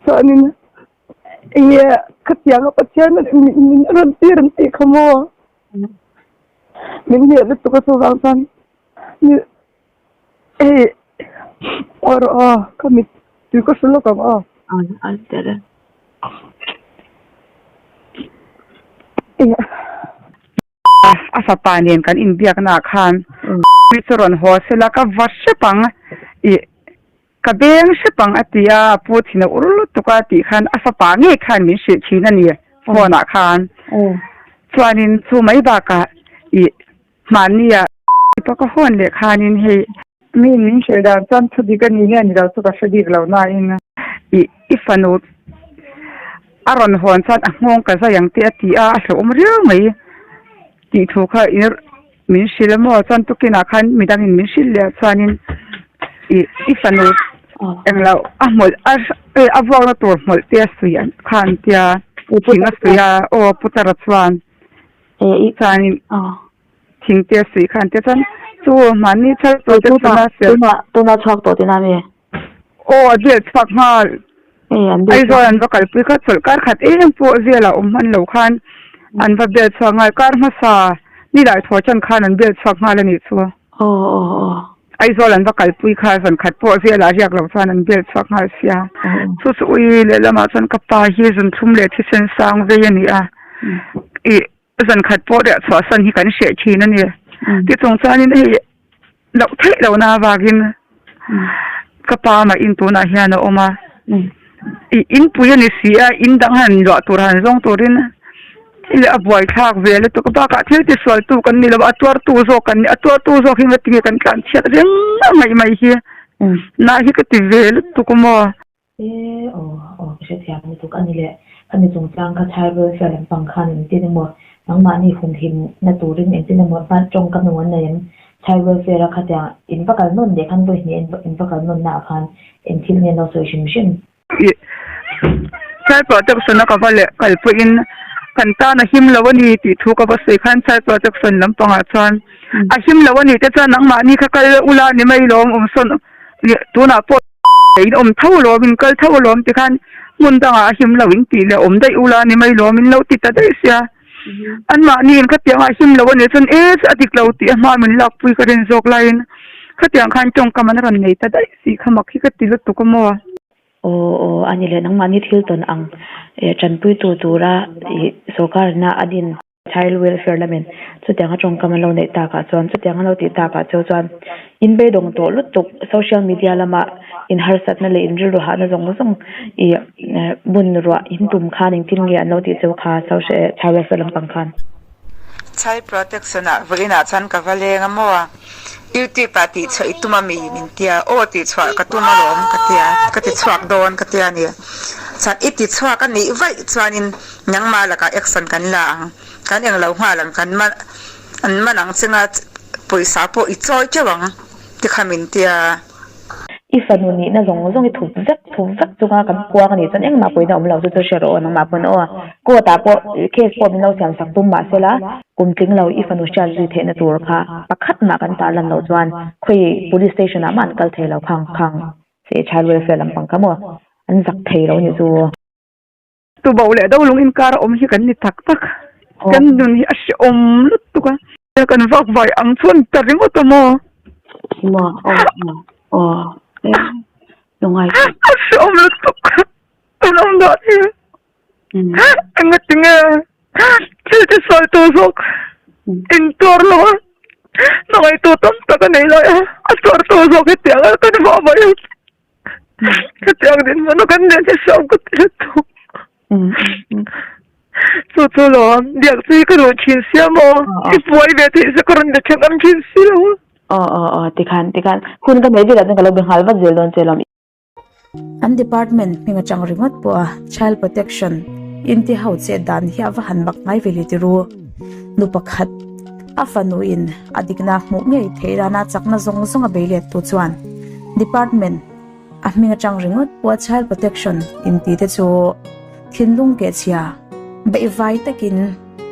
chuanin enge khatianga Pathian min rawn tir an tih kha maw? Min hnial lutuk a chuvang chuan Hei aw rawh aw ka mit tui ka hru lawk ang aw. A fapa nen kan inbiakna ah khan mi chu rawn haw sela ka va hrep ang ih ka beng hrep ang a ti a, a pu thin a ur lutuk a tih khan a fapa ngei khan min hrilh thin a ni phone ah khan chuanin chu mai bakah ih Mahnia pa ka hawn leh khanin hei mi min hrilh dan chuan thu dik a ni nge ni lo chu ka hre bik lo nain i i fanu a rawn hawn chuan a nghawng ka zai ang tih a ti a, a hlauhawm riau mai tih thu kha min hrilh a maw chuan tukinah khan midangin min hrilh leh chuanin i i fanu englo a hmawlh a a vuakna tur hmawlh te a suih kha an tia thing a suih a aw putara chuan. Chuanin thing te a suih khan te chuan chu mahni thar tur te chhun a serh. Tuna chhuak tawh tina mi? Aw a vel chhuak nghal. Aizawl an va kalpui kha chawlh kar khat em pawh vel a awm hman lo khan an va bel chhuak nghal kar hmasa ni lai thaw chan khan an bel chhuak nghal a nih chu. Aizawl an va kalpui kha zan khat pawh vel ah riak lo chuan an bel chhuak nghal sia. Chu chu ui lehlamah chuan ka pa hi zunthlum leh thisen sang vei a ni a. Ih zan khat pawh riah chhuah san hi kan hreh thin a ni. Tichung chuanin hei loh theih lohna avangin ka pa mah in tunah hian a awm a. Ih inpui a ni si a, in dang han luah tur han zawng turin thil a buaithlak ve lutuk a. Bakah thil tisualtu kan ni lo a, a tuartu zawk kan ni a tuartu zawk hi ngatinge kan tlanchhiat reng mai mai hi na hi ka ti ve lutuk maw. E aw aw ka hrethiam lutuk a ni le, khami chungchang kha chhai welfare lampang khan engtin emaw nangmahni humhim na turin engtin emaw hma tawngkam emaw an nei em? Chhai welfare a khatiang in va kal nawn leh khan vawi hnih in va kal nawn naah khan eng thil nge an lo sawi hrim hrim? I child protection a ka va leh kal pawhin kan tan a him lo a ni tih thu ka va sawi khan child protection lampangah chuan a him lo a nih te chuan nangmahni kha kal ula ni mai lawm awm sawn tunah pawh in awm tho alawm in kal tho alawm tikhan hmun dangah a him lo in tih leh awm daih ula ni mai lawm in lo ti ta daih sia anmahni in khatiang a him lo a nih chuan e a dik lo tih a hma min lakpui ka rin zawk laiin khatiang khan tawngkam an rawn nei ta daih si kha mak hi ka ti lutuk a maw. Aw aw a ni leh nangmahni thil tawn ang tanpuitu tura ih sorkar ina a din. Child welfare lamin chutianga tawngkam an lo neih takah chuan chutiang an lo tih takah chu chuan in beidawng tawh lutuk social media lama in harsatna leh in rilru hahna zawng zawng ih bun ruah in tum khan engtin nge an lo tih chu kha social child welfare lampang khan. Child Protection ah vawiin ah chuan ka va leng a maw? YouTube ah tih chhuah i tum a mi min tia aw tih chhuah ka tum alawm ka tia ka ti chhuak dawn ka tia nia chuan i ti chhuak a nih vaih chuanin nangmah lakah action kan la ang kan englo nghal ang kan man an man ang chenga pawisa pawh i chawi teuh ang tikha min tia. I fanu nihna zawng zawng i thup vek thup vek chunga kan puang a nih chuan engmah pawhin a awm lo chu chu hre rawh aw nangmah pawn aw. Court ah pawh case pawh min lo siam sak tum mahse la kum tling lo i fanu hriat zui theihna tur kha pakhat mah kan tar lan loh chuan khawi police station ah mah an kal thei lo khang khang se child welfare lampang kha maw an zak thei lo nih chu. Tubo leh Dolung inkar a awm hi kan ni tak tak. Kan nun hi a hrehawm lutuk a. Kan vak vai ang chuan ta ringawt a maw? Maw aw aw aw A hrehawm lutuk kan awm dan hi. Engatinge thil ti sawi tur zawk intuar lo a, hmangaihtu tam tak a nei lai a, a tuar tur zawk hetiang a kan vah vai a. Hetiang dinhmun a kan nen hi hriam ka ti lutuk. Chu chu lo a, biak chu hi ka duh thin sia maw? I buai ve theih se ka rawn be thin ang thin si lo a. Aw aw aw tikhan tikhan hun ka nei velah chuan ka lo be nghal vat zel dawn che lawm. An department hming atang ringawt pawh a Child Protection inti ho chet dan hi a va han mak ngai ve le tiru. Nu pakhat a fanu in a dikna hmuh ngei theih dana chakna zawng zawng a bei let tu chuan department a hming atang ringawt pawh a Child Protection inti te chu thinlung keh chhia beihvai takin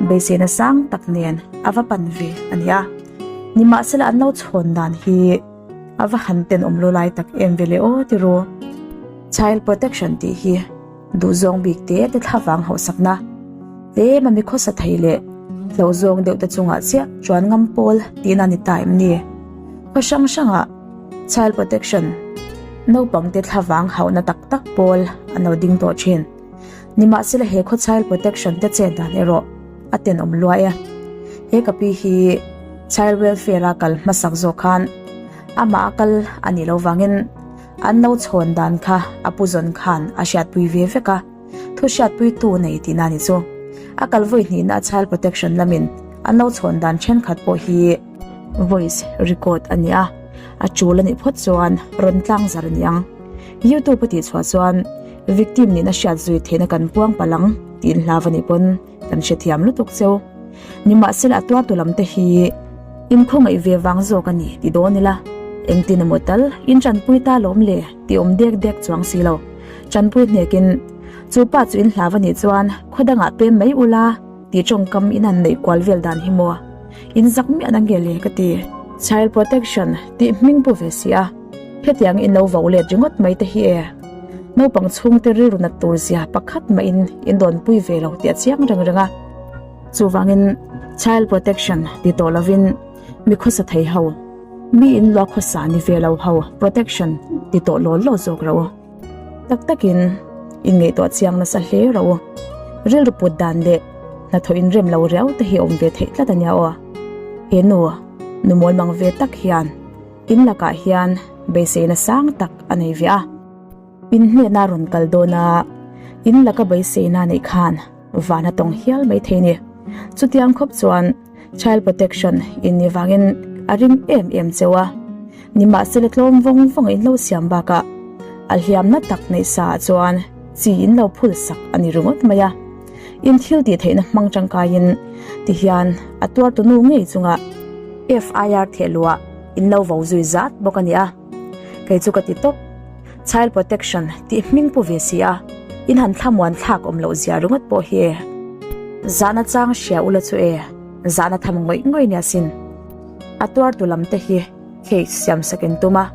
beiseina sang tak nen a va pan ve a ni a. Nimahsela an lo chhawn dan hi a va han tenawm lo lai tak em ve le aw tiru. Child Protection tih hi Duhzawng bik te te thlavang hauhsakna tlem a mi khawsa thei leh hlauhzawng deuh te chungah chiah chuan ngam pawl tihna ni ta em ni? Khaw hrang hrangah Child Protection naupang te thlavang hauhna tak tak pawl an lo ding tawh thin. Nimahsela he khaw Child Protection te chet dan erawh a tenawm luai e. He ka pi hi Child Welfare a kal hmasak zawk khan amah a kal a nih loh vangin An lo chhawn dan kha a pu zawn khan a hriatpui ve vek a, thu hriatpuitu nei tihna ni chu. A kal vawi hnihna a Child Protection lamin an lo chhawn dan thenkhat pawh hi voice record a ni a, a tul a nih phawt chuan rawn tlang zar a ni ang. YouTube a tihchhuah chuan victim nihna hriat zui theihna kan puang palh ang tiin hlav a nih pawn kan hrethiam lutuk cheu. Nimahsela a tuartu lam te hi inkhawngaih ve vang zawk a ni ti dawn ila, engtin emaw tal in tanpui ta lawm le tih awm dek dek chuang si lo. Tanpui hnekin chu pa chu in hlav a nih chuan khaw dangah pem mai ula tih tawngkam in han neih kual vel dan hi maw? In zak miah na nge le ka ti. Child protection tih hming pu ve si a, hetiang in lo vo let ringawt mai te hi e. Naupang chhungte rilru nat tur zia pakhat mahin in dawnpui ve lo tih a chiang reng reng a. Chuvangin Child Protection ti tawh lovin mi khawsa thei ho, mi in lua khawsa ni ve lo ho protection ti tawh law law zawk rawh u. Tak takin in ngaihtuah chiang nasa hle rawh u. Rilru put dan leh hnathawh in rem lo riau te hi awm ve theih tlat a nia aw. He nu, nu mawl mang ve tak hian in lakah hian beiseina sang tak a nei ve a. In hnena rawn kal dawn a, in laka beiseina neih khan van a tawng hial mai thei ni. Chutiang khawp chuan Child Protection in ni vangin a ring em em cheu a. Nimahsela tlawm vawng vawng in lo siam bakah a hliamna tak neih sa ah chuan chi in lo phul sak a ni ringawt mai a. In thil tih theihna hmang tangkaiin ti hian a tuartu nu ngei chunga FIR theh luah in lo vo zui zat bawk a ni a. Kei chu ka ti tawp. Child protection tih hming pu ve si a, in han thlamuan thlak awm loh zia ringawt pawh hi e. Zahna chang hria ula chu e, zahna tham ngawih ngawih nia sin. A tuartu lam te hi case siam sak in tum a,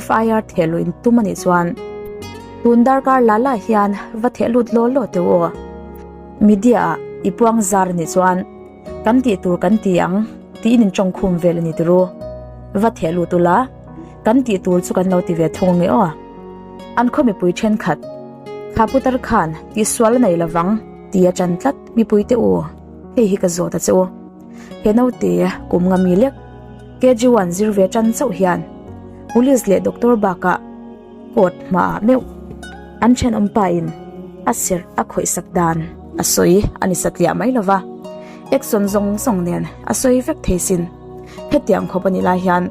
FIR theh luh in tum a nih chuan tun darkar la la hian va theh lut law law teh u aw. Media ah i puang zar a nih chuan Kan tih tur kan ti ang tiin in tawngkhum vel a ni tiru. Va theh lut ula, kan tih tur chu kan lo ti ve thung ange aw. An khaw mipui thenkhat, Kha putar khan tihsual a nei lovang ti a tan tlat mipuite u, hei hi ka zawt a che u. He naute kum nga mi lek KG one zir ve tan chauh hian Police leh Doctor bakah Court hmaah meuh an thenawm pain a serh a khawihsak dan a sawi a ni satliah mai lova. Action zawng zawng nen a sawi vek thei sin. Hetiang khawp a nih lai hian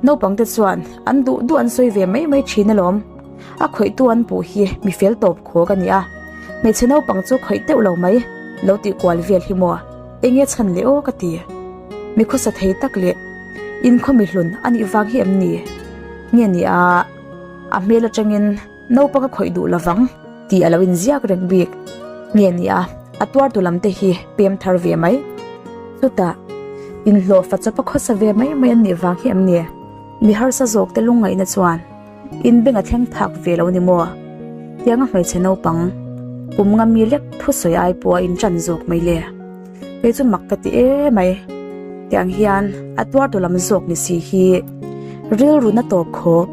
naupang te chuan an duh duh an sawi ve mai mai thin alawm. A khawihtu an puh hi mi fel tawp khawk a ni a, hmeichhe naupang chu khawih teuh lo mai lo tih kual vel hi maw enge chhan leh aw ka ti. Mi khawsa thei tak leh inkhawmi hlun a nih vang hi em ni? Nge ni a, a hmel atangin naupang a khawih duh lovang tih a lo inziak reng bik. Nge ni a, a tuartu lam te hi pem thar ve mai. Chutah, inhlawh fa chawpa khawsa ve mai mai an nih vang hi em ni? Mi harsa zawk te lungngaihna chuan inbeng a thleng phak ve lo ni maw? Tianga hmeichhe naupang kum nga mi lek thusawi ai pawh a inṭan zawk mai le. Kei chu mak ka ti e mai. Tiang hian a tuartu lam zawk ni si hi rilru na tawp khawp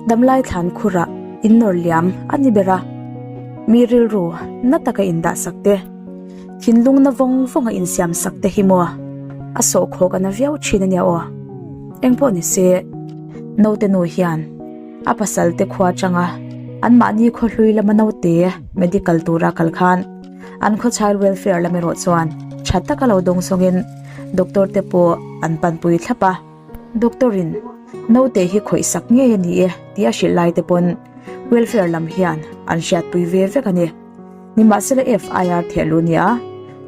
damlai thlan khurah innawr liam a ni ber a. Mi rilru na taka indah sak te, thinlung na vawng vawng a insiam sak te hi maw a sawhkhawk a na viau thin a nia aw. Engpawh ni se, naute nu hian a pasal te khua atanga anmahni khawhlui lama naute medical tura kal khan An khaw child welfare lam erawh chuan tha taka lo dawng sawngin doctor te pawh an panpui thlap a, doctor in naute hi khawih sak ngei a ni e tih a hrilh lai te pawn welfare lam hian an hriatpui ve vek a ni. Nimahsela FIR theh luh nia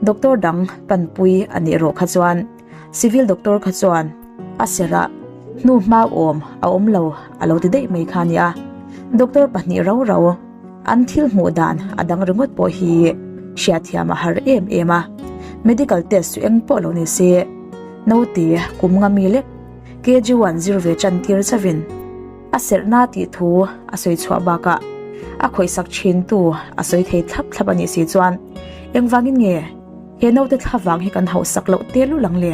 doctor dang panpui a nih erawh kha chuan civil doctor kha chuan a serh ah hnu hma awm a awm lo a lo ti daih mai kha a ni a, doctor pahnih rau rau An thil hmuh dan a dang ringawt pawh hi hriatthiam a har em em a, medical test chu eng pawh lo ni se, naute kum nga mi lek KG1 zir ve tan tir chauhin a serhna tih thu a sawi chhuah bakah a khawihsak thintu a sawi thei thlap thlap a nih si chuan engvangin nge he naute thlavang hi kan hauhsak loh tel lul ang le?